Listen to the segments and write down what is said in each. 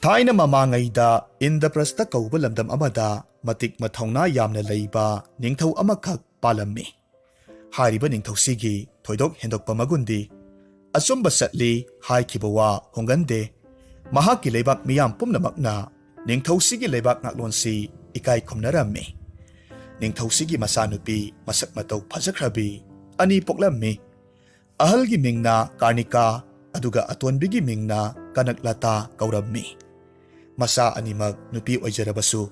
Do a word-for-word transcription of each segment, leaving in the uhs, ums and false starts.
ꯊꯥꯏꯅ ꯃꯃꯥꯡꯉꯩꯗ ꯏꯟꯗ꯭ꯔꯄ꯭ꯔꯁꯇ ꯀꯧꯕ ꯂꯝꯗꯝ ꯑꯃꯗ ꯃꯇꯤꯛ ꯃꯊꯧꯅꯥ ꯌꯥꯝꯅ ꯂꯩꯕ ꯅꯤꯡꯊꯧ ꯑꯃꯈꯛ ꯄꯥꯜꯂꯝꯃꯤ꯫ ꯍꯥꯏꯔꯤꯕ ꯅꯤꯡꯊꯧꯁꯤꯒꯤ ꯊꯣꯏꯗꯣꯛ ꯍꯦꯟꯗꯣꯛꯄ ꯃꯒꯨꯟꯗꯤ, ꯑꯆꯨꯝꯕ ꯆꯠꯂꯤ ꯍꯥꯏꯈꯤꯕ ꯋꯥ ꯍꯣꯡꯒꯟꯗꯦ꯫ ꯃꯍꯥꯛꯀꯤ ꯂꯩꯕꯥꯛ ꯃꯤꯌꯥꯝ ꯄꯨꯝꯅꯃꯛꯅ ꯅꯤꯡꯊꯧꯁꯤꯒꯤ ꯂꯩꯕꯥꯛ ꯉꯥꯛꯂꯣꯟꯁꯤ ꯏꯀꯥꯏ ꯈꯨꯝꯅꯔꯝꯃꯤ꯫ ꯅꯤꯡꯊꯧꯁꯤꯒꯤ ꯃꯆꯥꯅꯨꯄꯤ ꯃꯁꯛ ꯃꯇꯧ ꯐꯖꯈ꯭ꯔꯕꯤ ꯑꯅꯤ ꯄꯣꯛꯂꯝꯃꯤ꯫ ꯑꯍꯜꯒꯤ ꯃꯤꯡꯅ ꯀꯥꯔꯅꯤꯀꯥ, ꯑꯗꯨꯒ ꯑꯇꯣꯟꯕꯤꯒꯤ ꯃꯤꯡꯅ ꯀꯅꯛꯂꯇꯥ ꯀꯧꯔꯝꯃꯤ꯫ ꯃꯆꯥ ꯑꯅꯤꯃꯛ ꯅꯨꯄꯤ ꯑꯣꯏꯖꯔꯕꯁꯨ,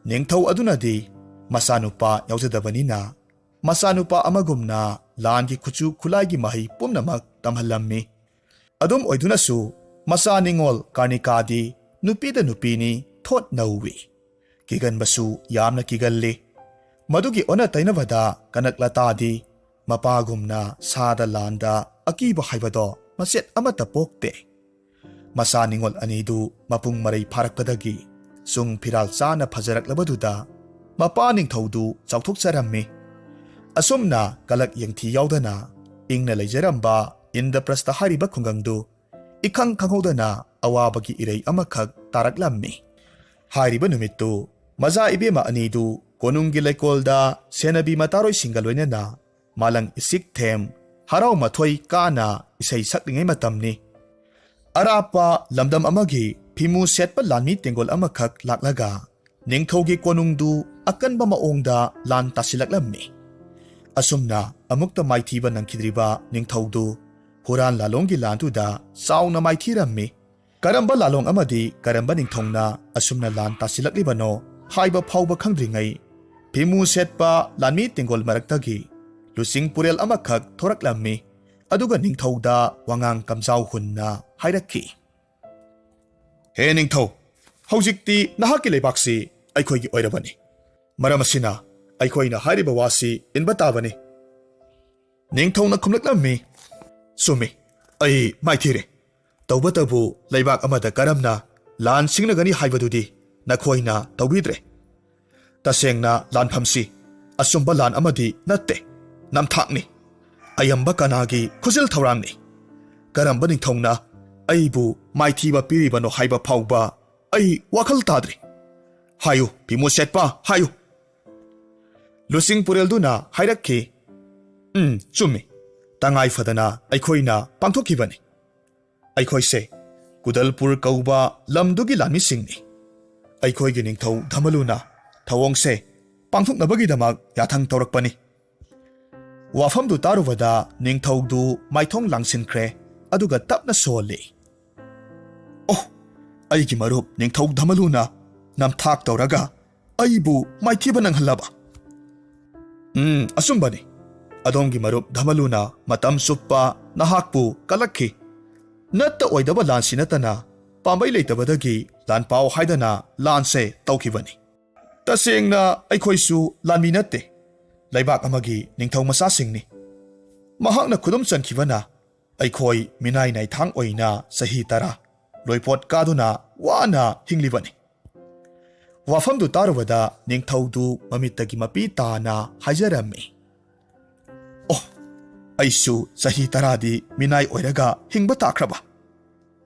ꯅꯤꯡꯊꯧ ꯑꯗꯨꯅꯗꯤ ꯃꯆꯥꯅꯨꯄꯥ ꯌꯥꯎꯖꯗꯕꯅꯤꯅ, ꯃꯆꯥꯅꯨꯄꯥ ꯑꯃꯒꯨꯝꯅ ꯂꯥꯟꯒꯤ ꯈꯨꯠꯁꯨ ꯈꯨꯠꯂꯥꯏꯒꯤ ꯃꯍꯩ ꯄꯨꯝꯅꯃꯛ ꯇꯝꯍꯜꯂꯝꯃꯤ꯫ ꯑꯗꯨꯝ ꯑꯣꯏꯗꯨꯅꯁꯨ, ꯃꯆꯥ ꯅꯤꯉꯣꯜ ꯀꯥꯔꯅꯤꯀꯥꯗꯤ ꯅꯨꯄꯤꯗ ꯅꯨꯄꯤꯅꯤ ꯊꯣꯠ ꯅꯧꯏ꯫ ꯀꯤꯒꯟꯕꯁꯨ ꯌꯥꯝꯅ ꯀꯤꯒꯜꯂꯤ꯫ ꯃꯗꯨꯒꯤ ꯑꯣꯟꯅ ꯇꯩꯅꯕꯗ ꯀꯅꯛꯂꯇꯥꯗꯤ ꯃꯄꯥꯒꯨꯝꯅ ꯁꯥꯗ ꯂꯥꯟꯗ ꯑꯀꯤꯕ ꯍꯥꯏꯕꯗꯣ ꯃꯆꯦꯠ ꯑꯃꯠꯇ ꯄꯣꯛꯇꯦ꯫ ꯃꯆꯥ ꯅꯤꯉꯣꯜ ꯑꯅꯤꯗꯨ ꯃꯄꯨꯡ ꯃꯔꯩ ꯐꯥꯔꯛꯄꯗꯒꯤ ꯆꯨꯡ ꯐꯤꯔꯥꯜ ꯆꯥꯅ ꯐꯖꯔꯛꯂꯕꯗꯨꯗ ꯃꯄꯥ ꯅꯤꯡꯊꯧꯗꯨ ꯆꯥꯎꯊꯣꯛꯆꯔꯝꯃꯤ꯫ ꯑꯁꯨꯝꯅ ꯀꯂꯛ ꯌꯦꯡꯊꯤ ꯌꯥꯎꯗꯅ ꯏꯪꯅ ꯂꯩꯖꯔꯝꯕ ꯏꯟꯗ꯭ꯔꯄ꯭ꯔꯁꯇ ꯍꯥꯏꯔꯤꯕ ꯈꯨꯡꯒꯪꯗꯨ ꯏꯈꯪ ꯈꯪꯍꯧꯗꯅ ꯑꯋꯥꯕꯒꯤ ꯏꯔꯩ ꯑꯃꯈꯛ ꯇꯥꯔꯛꯂꯝꯃꯤ꯫ ꯍꯥꯏꯔꯤꯕ ꯅꯨꯃꯤꯠꯇꯨ ꯃꯆꯥ ꯏꯕꯦꯝꯃ ꯑꯅꯤꯗꯨ ꯀꯣꯅꯨꯡꯒꯤ ꯂꯩꯀꯣꯜꯗ ꯁꯦꯟꯅꯕꯤ ꯃꯇꯥꯔꯣꯏꯁꯤꯡꯒ ꯂꯣꯏꯅꯅ ꯃꯥꯂꯪ ꯏꯁꯤꯛ ꯊꯦꯝ, ꯍꯔꯥꯎ ꯃꯊꯣꯏ ꯀꯥꯅ ꯏꯁꯩ ꯁꯛꯂꯤꯉꯩ ꯃꯇꯝꯅꯤ꯫ ꯑꯔꯥꯞꯄ ꯂꯝꯗꯝ ꯑꯃꯒꯤ ꯐꯤꯃꯨ ꯁꯦꯠꯄ ꯂꯥꯟꯃꯤ ꯇꯦꯡꯒꯣꯜ ꯑꯃꯈꯛ ꯂꯥꯛꯂꯒ ꯅꯤꯡꯊꯧꯒꯤ ꯀꯣꯅꯨꯡꯗꯨ ꯑꯀꯟꯕ ꯃꯑꯣꯡꯗ ꯂꯥꯟ ꯇꯥꯁꯤꯜꯂꯛꯂꯝꯃꯤ꯫ ꯑꯁꯨꯝꯅ ꯑꯃꯨꯛꯇ ꯃꯥꯏꯊꯤꯕ ꯅꯪꯈꯤꯗ꯭ꯔꯤꯕ ꯅꯤꯡꯊꯧꯗꯨ ꯍꯨꯔꯥꯟ ꯂꯥꯂꯣꯡꯒꯤ ꯂꯥꯟꯗꯨꯗ ꯆꯥꯎꯅ ꯃꯥꯏꯊꯤꯔꯝꯃꯤ꯫ ꯀꯔꯝꯕ ꯂꯥꯂꯣꯡ ꯑꯃꯗꯤ ꯀꯔꯝꯕ ꯅꯤꯡꯊꯧꯅ ꯑꯁꯨꯝꯅ ꯂꯥꯟ ꯇꯥꯁꯤꯜꯂꯛꯂꯤꯕꯅꯣ ꯍꯥꯏꯕ ꯐꯥꯎꯕ ꯈꯪꯗ꯭ꯔꯤꯉꯩ, ꯐꯤꯃꯨ ꯁꯦꯠꯄ ꯂꯥꯟꯃꯤ ꯇꯦꯡꯒꯣꯜ ꯃꯔꯛꯇꯒꯤ ꯂꯨꯆꯤꯡ ꯄꯨꯔꯦꯜ ꯑꯃꯈꯛ ꯊꯣꯔꯛꯂꯝꯃꯤ꯫ ꯑꯗꯨꯒ ꯅꯤꯡꯊꯧꯗ ꯋꯥꯉꯥꯡ ꯀꯝꯖꯥꯎ ꯍꯨꯟꯅ ꯍꯥꯏꯔꯛꯈꯤ, "ꯍꯦ ꯅꯤꯡꯊꯧ, ꯍꯧꯖꯤꯛꯇꯤ ꯅꯍꯥꯛꯀꯤ ꯂꯩꯕꯥꯛꯁꯤ ꯑꯩꯈꯣꯏꯒꯤ ꯑꯣꯏꯔꯕꯅꯤ꯫ ꯃꯔꯝ ꯑꯁꯤꯅ ꯑꯩꯈꯣꯏꯅ ꯍꯥꯏꯔꯤꯕ ꯋꯥꯁꯤ ꯏꯟꯕ ꯇꯥꯕꯅꯤ꯫" ꯅꯤꯡꯊꯧꯅ ꯈꯨꯝꯂꯛꯂꯝꯃꯤ, "ꯆꯨꯝꯃꯤ, ꯑꯩ ꯃꯥꯏꯊꯤꯔꯦ꯫ ꯇꯧꯕꯇꯕꯨ ꯂꯩꯕꯥꯛ ꯑꯃꯗ ꯀꯔꯝꯅ ꯂꯥꯟ ꯁꯤꯡꯅꯒꯅꯤ ꯍꯥꯏꯕꯗꯨꯗꯤ ꯅꯈꯣꯏꯅ ꯇꯧꯕꯤꯗ꯭ꯔꯦ꯫ ꯇꯁꯦꯡꯅ ꯂꯥꯟꯐꯝꯁꯤ ꯑꯆꯨꯝꯕ ꯂꯥꯟ ꯑꯃꯗꯤ ꯅꯠꯇꯦ, ꯅꯝꯊꯥꯛꯅꯤ꯫ ꯑꯌꯥꯝꯕ ꯀꯅꯥꯒꯤ ꯈꯨꯖꯤꯜ ꯊꯧꯔꯥꯡꯅꯤ꯫ ꯀꯔꯝꯕ ꯅꯤꯡꯊꯧꯅ ꯑꯩꯕꯨ ꯃꯥꯏꯊꯤꯕ ꯄꯤꯔꯤꯕꯅꯣ ꯍꯥꯏꯕ ꯐꯥꯎꯕ ꯑꯩ ꯋꯥꯈꯜ ꯇꯥꯗ꯭ꯔꯦ꯫ ꯍꯥꯏꯌꯨ, ꯐꯤꯃꯨ ꯁꯦꯠꯄ, ꯍꯥꯏꯌꯨ꯫ ꯂꯨꯆꯤꯡ ꯄꯨꯔꯦꯜꯗꯨꯅ ꯍꯥꯏꯔꯛꯈꯤ, "ꯎꯝ, ꯆꯨꯝꯃꯤ꯫ ꯇꯉꯥꯏ ꯐꯗꯅ ꯑꯩꯈꯣꯏꯅ ꯄꯥꯡꯊꯣꯛꯈꯤꯕꯅꯤ꯫ ꯑꯩꯈꯣꯏꯁꯦ ꯀꯨꯗꯜꯄꯨꯔ ꯀꯧꯕ ꯂꯝꯗꯨꯒꯤ ꯂꯥꯟꯃꯤꯁꯤꯡꯅꯤ꯫ ꯑꯩꯈꯣꯏꯒꯤ ꯅꯤꯡꯊꯧ ꯙꯃꯂꯨꯅ ꯊꯧꯑꯣꯡꯁꯦ ꯄꯥꯡꯊꯣꯛꯅꯕꯒꯤꯗꯃꯛ ꯌꯥꯊꯪ ꯇꯧꯔꯛꯄꯅꯤ꯫" ꯋꯥꯐꯝꯗꯨ ꯇꯥꯔꯨꯕꯗ ꯅꯤꯡꯊꯧꯗꯨ ꯃꯥꯏꯊꯣꯡ ꯂꯥꯡꯁꯤꯟꯈ꯭ꯔꯦ, ꯑꯗꯨꯒ ꯇꯞꯅ ꯁꯣꯜꯂꯤ꯫ "ꯑꯣ, ꯑꯩꯒꯤ ꯃꯔꯨꯞ ꯅꯤꯡꯊꯧ ꯙꯃꯂꯨꯅ ꯅꯝꯊꯥꯛ ꯇꯧꯔꯒ ꯑꯩꯕꯨ ꯃꯥꯏꯊꯤꯕ ꯅꯪꯍꯜꯂꯕ?" "ꯎꯝ, ꯑꯆꯨꯝꯕꯅꯤ꯫ ꯑꯗꯣꯝꯒꯤ ꯃꯔꯨꯞ ꯙꯃꯂꯨꯅ ꯃꯇꯝ ꯆꯨꯞꯄ ꯅꯍꯥꯛꯄꯨ ꯀꯜꯂꯛꯈꯤ꯫ ꯅꯠꯇ ꯑꯣꯏꯗꯕ ꯂꯥꯟꯁꯤ ꯅꯠꯇꯅ ꯄꯥꯝꯕꯩ ꯂꯩꯇꯕꯗꯒꯤ ꯂꯥꯟꯄꯥꯎ ꯍꯥꯏꯗꯅ ꯂꯥꯟꯁꯦ ꯇꯧꯈꯤꯕꯅꯤ꯫ ꯇꯁꯦꯡꯅ ꯑꯩꯈꯣꯏꯁꯨ ꯂꯥꯟꯃꯤ ꯅꯠꯇꯦ, ꯂꯩꯕꯥꯛ ꯑꯃꯒꯤ ꯅꯤꯡꯊꯧ ꯃꯆꯥꯁꯤꯡꯅꯤ꯫ ꯃꯍꯥꯛꯅ ꯈꯨꯗꯨꯝ ꯆꯟꯈꯤꯕꯅ ꯑꯩꯈꯣꯏ ꯃꯤꯅꯥꯏ ꯅꯥꯏꯊꯥꯡ ꯑꯣꯏꯅ ꯆꯍꯤ ꯇꯔꯥ ꯂꯣꯏꯄꯣꯠ ꯀꯥꯗꯨꯅ ꯋꯥꯅ ꯍꯤꯡꯂꯤꯕꯅꯤ꯫" ꯋꯥꯐꯝꯗꯨ ꯇꯥꯔꯨꯕꯗ ꯅꯤꯡꯊꯧꯗꯨ ꯃꯃꯤꯠꯇꯒꯤ ꯃꯄꯤ ꯇꯥꯅ ꯍꯥꯏꯖꯔꯝꯃꯤ, "ꯑꯣ, ꯑꯩꯁꯨ ꯆꯍꯤ ꯇꯔꯥꯗꯤ ꯃꯤꯅꯥꯏ ꯑꯣꯏꯔꯒ ꯍꯤꯡꯕ ꯇꯥꯈ꯭ꯔꯕ?"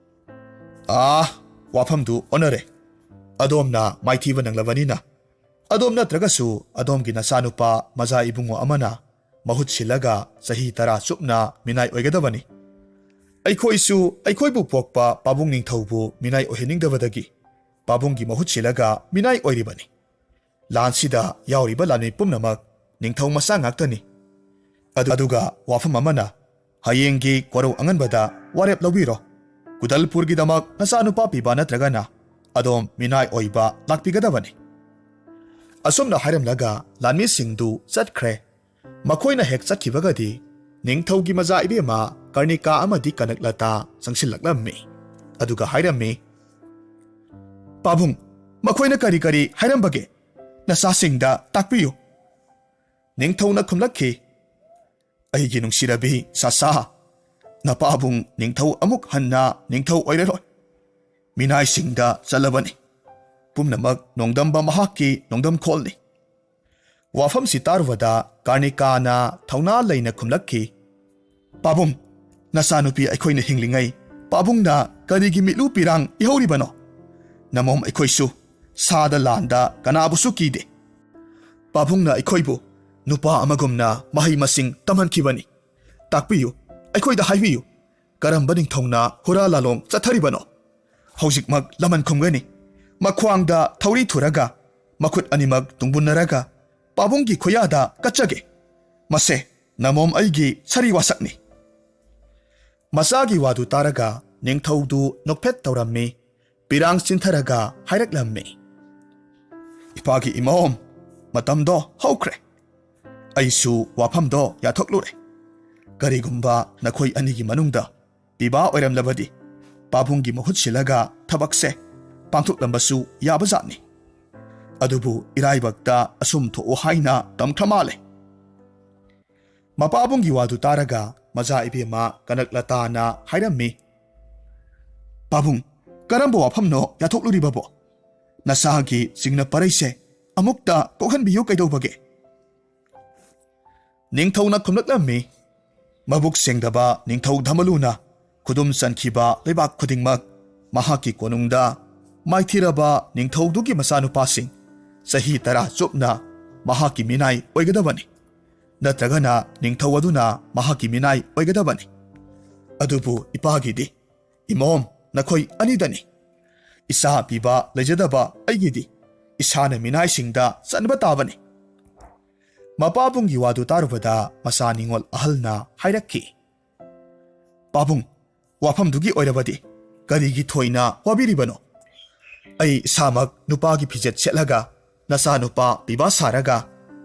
"ꯑꯥ, ꯋꯥꯐꯝꯗꯨ ꯑꯣꯟꯅꯔꯦ꯫ ꯑꯗꯣꯝꯅ ꯃꯥꯏꯊꯤꯕ ꯅꯪꯂꯕꯅꯤꯅ, ꯑꯗꯣꯝ ꯅꯠꯇ꯭ꯔꯒꯁꯨ ꯑꯗꯣꯝꯒꯤ ꯅꯆꯥꯅꯨꯄꯥ ꯃꯖꯥ ꯏꯕꯨꯡꯉꯣ ꯑꯃꯅ ꯃꯍꯨꯠ ꯁꯤꯜꯂꯒ ꯆꯍꯤ ꯇꯔꯥ ꯆꯨꯞꯅ ꯃꯤꯅꯥꯏ ꯑꯣꯏꯒꯗꯕꯅꯤ꯫ ꯑꯩꯈꯣꯏꯁꯨ ꯑꯩꯈꯣꯏꯕꯨ ꯄꯣꯛꯄ ꯄꯥꯕꯨꯡ ꯅꯤꯡꯊꯧꯕꯨ ꯃꯤꯅꯥꯏ ꯑꯣꯏꯍꯟꯅꯤꯡꯗꯕꯗꯒꯤ ꯄꯥꯕꯨꯡꯒꯤ ꯃꯍꯨꯠ ꯁꯤꯜꯂꯒ ꯃꯤꯅꯥꯏ ꯑꯣꯏꯔꯤꯕꯅꯤ꯫ ꯂꯥꯟꯁꯤꯗ ꯌꯥꯎꯔꯤꯕ ꯂꯥꯟꯃꯤ ꯄꯨꯝꯅꯃꯛ ꯅꯤꯡꯊꯧ ꯃꯆꯥ ꯉꯥꯛꯇꯅꯤ꯫ ꯑꯗꯨ-, ꯑꯗꯨꯒ ꯋꯥꯐꯝ ꯑꯃꯅ, ꯍꯌꯦꯡꯒꯤ ꯀꯣꯔꯧ ꯑꯉꯟꯕꯗ ꯋꯥꯔꯦꯞ ꯂꯧꯕꯤꯔꯣ꯫ ꯀꯨꯗꯜꯄꯨꯔꯒꯤꯗꯃꯛ ꯅꯆꯥꯅꯨꯄꯥ ꯄꯤꯕ ꯅꯠꯇ꯭ꯔꯒꯅ ꯑꯗꯣꯝ ꯃꯤꯅꯥꯏ ꯑꯣꯏꯕ ꯂꯥꯛꯄꯤꯒꯗꯕꯅꯤ꯫" ꯑꯁꯨꯝꯅ ꯍꯥꯏꯔꯝꯂꯒ ꯂꯥꯟꯃꯤꯁꯤꯡꯗꯨ ꯆꯠꯈ꯭ꯔꯦ꯫ ꯃꯈꯣꯏꯅ ꯍꯦꯛ ꯆꯠꯈꯤꯕꯒꯗꯤ ꯅꯤꯡꯊꯧꯒꯤ ꯃꯆꯥ ꯏꯕꯦꯝꯃ ꯀꯔꯅꯤꯀꯥ ꯑꯃꯗꯤ ꯀꯅꯛꯂꯇꯥ ꯆꯪꯁꯤꯜꯂꯛꯂꯝꯃꯤ꯫ ꯑꯗꯨꯒ ꯍꯥꯏꯔꯝꯃꯤ, "ꯄꯥꯕꯨꯡ, ꯃꯈꯣꯏꯅ ꯀꯔꯤ ꯀꯔꯤ ꯍꯥꯏꯔꯝꯕꯒꯦ? ꯅꯆꯥꯁꯤꯡꯗ ꯇꯥꯛꯄꯤꯌꯨ꯫" ꯅꯤꯡꯊꯧꯅ ꯈꯨꯝꯂꯛꯈꯤ, "ꯑꯩꯒꯤ ꯅꯨꯡꯁꯤꯔꯕꯤ ꯁꯥꯁꯥ, ꯅꯄꯥꯕꯨꯡ ꯅꯤꯡꯊꯧ ꯑꯃꯨꯛ ꯍꯟꯅ ꯅꯤꯡꯊꯧ ꯑꯣꯏꯔꯔꯣꯏ꯫ ꯃꯤꯅꯥꯏꯁꯤꯡꯗ ꯆꯠꯂꯕꯅꯤ꯫ ꯄꯨꯝꯅꯃꯛ ꯅꯣꯡꯗꯝꯕ ꯃꯍꯥꯛꯀꯤ ꯅꯣꯡꯗꯝꯈꯣꯜꯅꯤ꯫" ꯋꯥꯐꯝꯁꯤ ꯇꯥꯔꯨꯕꯗ ꯀꯥꯔꯅꯤꯀꯥꯅ ꯊꯧꯅꯥ ꯂꯩꯅ ꯈꯨꯝꯂꯛꯈꯤ, "ꯄꯥꯕꯨꯡ, ꯅꯆꯥꯅꯨꯄꯤ ꯑꯩꯈꯣꯏꯅ ꯍꯤꯡꯂꯤꯉꯩ ꯄꯥꯕꯨꯡꯅ ꯀꯔꯤꯒꯤ ꯃꯤꯠꯂꯨ ꯄꯤꯔꯥꯡ ꯏꯍꯧꯔꯤꯕꯅꯣ? ꯅꯃꯣꯝ ꯑꯩꯈꯣꯏꯁꯨ ꯁꯥꯗ ꯂꯥꯟꯗ ꯀꯅꯥꯕꯨꯁꯨ ꯀꯤꯗꯦ꯫ ꯄꯥꯕꯨꯡꯅ ꯑꯩꯈꯣꯏꯕꯨ ꯅꯨꯄꯥ ꯑꯃꯒꯨꯝꯅ ꯃꯍꯩ ꯃꯁꯤꯡ ꯇꯝꯍꯟꯈꯤꯕꯅꯤ꯫ ꯇꯥꯛꯄꯤꯌꯨ, ꯑꯩꯈꯣꯏꯗ ꯍꯥꯏꯕꯤꯌꯨ, ꯀꯔꯝꯕ ꯅꯤꯡꯊꯧꯅ ꯍꯨꯔꯥ ꯂꯥꯂꯣꯡ ꯆꯠꯊꯔꯤꯕꯅꯣ? ꯍꯧꯖꯤꯛꯃꯛ ꯂꯃꯟ ꯈꯨꯝꯒꯅꯤ꯫ ꯃꯈ꯭ꯋꯥꯡꯗ ꯊꯧꯔꯤ ꯊꯨꯔꯒ, ꯃꯈꯨꯠ ꯑꯅꯤꯃꯛ ꯇꯨꯡꯕꯨꯟꯅꯔꯒ ꯄꯥꯕꯨꯡꯒꯤ ꯈꯨꯌꯥꯗ ꯀꯠꯆꯒꯦ꯫ ꯃꯁꯦ ꯅꯃꯣꯝ ꯑꯩꯒꯤ ꯁꯥꯔꯤ ꯋꯥꯁꯛꯅꯤ꯫ ꯃꯆꯥꯒꯤ ꯋꯥꯗꯨ ꯇꯥꯔꯒ ꯅꯤꯡꯊꯧꯗꯨ ꯅꯣꯛꯐꯦꯠ ꯇꯧꯔꯝꯃꯤ꯫ ꯄꯤꯔꯥꯡ ꯆꯤꯟꯊꯔꯒ ꯍꯥꯏꯔꯛꯂꯝꯃꯤ, "ꯏꯄꯥꯒꯤ ꯏꯃꯣꯝ, ꯃꯇꯝꯗꯣ ꯍꯧꯈ꯭ꯔꯦ꯫ ꯑꯩꯁꯨ ꯋꯥꯐꯝꯗꯣ ꯌꯥꯊꯣꯛꯂꯨꯔꯦ꯫ ꯀꯔꯤꯒꯨꯝꯕ ꯅꯈꯣꯏ ꯑꯅꯤꯒꯤ ꯃꯅꯨꯡꯗ ꯄꯤꯕꯥ ꯑꯣꯏꯔꯝꯂꯕꯗꯤ ꯄꯥꯕꯨꯡꯒꯤ ꯃꯍꯨꯠ ꯁꯤꯜꯂꯒ ꯊꯕꯛꯁꯦ ꯄꯥꯡꯊꯣꯛꯂꯝꯕꯁꯨ ꯌꯥꯕꯖꯥꯠꯅꯤ꯫ ꯑꯗꯨꯕꯨ ꯏꯔꯥꯏꯕꯛꯇ ꯑꯁꯨꯝ ꯊꯣꯛꯎ ꯍꯥꯏꯅ ꯇꯝꯈ꯭ꯔ ꯃꯥꯜꯂꯦ꯫" ꯃꯄꯥꯕꯨꯡꯒꯤ ꯋꯥꯗꯨ ꯇꯥꯔꯒ ꯃꯆꯥ ꯏꯕꯦꯝꯃ ꯀꯅꯛꯂꯇꯥꯅ ꯍꯥꯏꯔꯝꯃꯤ, "ꯄꯥꯕꯨꯡ, ꯀꯔꯝꯕ ꯋꯥꯐꯝꯅꯣ ꯌꯥꯊꯣꯛꯂꯨꯔꯤꯕꯕꯣ? ꯅꯁꯥꯒꯤ ꯆꯤꯡꯅ ꯄꯔꯩꯁꯦ ꯑꯃꯨꯛꯇ ꯀꯣꯛꯍꯟꯕꯤꯌꯨ ꯀꯩꯗꯧꯕꯒꯦ?" ꯅꯤꯡꯊꯧꯅ ꯈꯨꯝꯂꯛꯂꯝꯃꯤ, "ꯃꯕꯨꯛ ꯁꯦꯡꯗꯕ ꯅꯤꯡꯊꯧ ꯙꯃꯂꯨꯅ ꯈꯨꯗꯨꯝ ꯆꯟꯈꯤꯕ ꯂꯩꯕꯥꯛ ꯈꯨꯗꯤꯡꯃꯛ ꯃꯍꯥꯛꯀꯤ ꯀꯣꯅꯨꯡꯗ ꯃꯥꯏꯊꯤꯔꯕ ꯅꯤꯡꯊꯧꯗꯨꯒꯤ ꯃꯆꯥꯅꯨꯄꯥꯁꯤꯡ ꯆꯍꯤ ꯇꯔꯥ ꯆꯨꯞꯅ ꯃꯍꯥꯛꯀꯤ ꯃꯤꯅꯥꯏ ꯑꯣꯏꯒꯗꯕꯅꯤ, ꯅꯠꯇ꯭ꯔꯒꯅ ꯅꯤꯡꯊꯧ ꯑꯗꯨꯅ ꯃꯍꯥꯛꯀꯤ ꯃꯤꯅꯥꯏ ꯑꯣꯏꯒꯗꯕꯅꯤ꯫ ꯑꯗꯨꯕꯨ ꯏꯄꯥꯒꯤꯗꯤ, ꯏꯃꯣꯝ, ꯅꯈꯣꯏ ꯑꯅꯤꯗꯅꯤ꯫ ꯏꯆꯥ ꯄꯤꯕ ꯂꯩꯖꯗꯕ ꯑꯩꯒꯤꯗꯤ ꯏꯁꯥꯅ ꯃꯤꯅꯥꯏꯁꯤꯡꯗ ꯆꯟꯕ ꯇꯥꯕꯅꯤ꯫" ꯃꯄꯥꯕꯨꯡꯒꯤ ꯋꯥꯗꯨ ꯇꯥꯔꯨꯕꯗ ꯃꯆꯥ ꯅꯤꯡꯉꯣꯜ ꯑꯍꯜꯅ ꯍꯥꯏꯔꯛꯈꯤ, "ꯄꯥꯕꯨꯡ, ꯋꯥꯐꯝꯗꯨꯒꯤ ꯑꯣꯏꯔꯕꯗꯤ ꯀꯔꯤꯒꯤ ꯊꯣꯏꯅ ꯋꯥꯕꯤꯔꯤꯕꯅꯣ? ꯑꯩ ꯏꯁꯥꯃꯛ ꯅꯨꯄꯥꯒꯤ ꯐꯤꯖꯦꯠ ꯁꯦꯠꯂꯒ ꯅꯆꯥꯅꯨꯄꯥ ꯄꯤꯕꯥ ꯁꯥꯔꯒ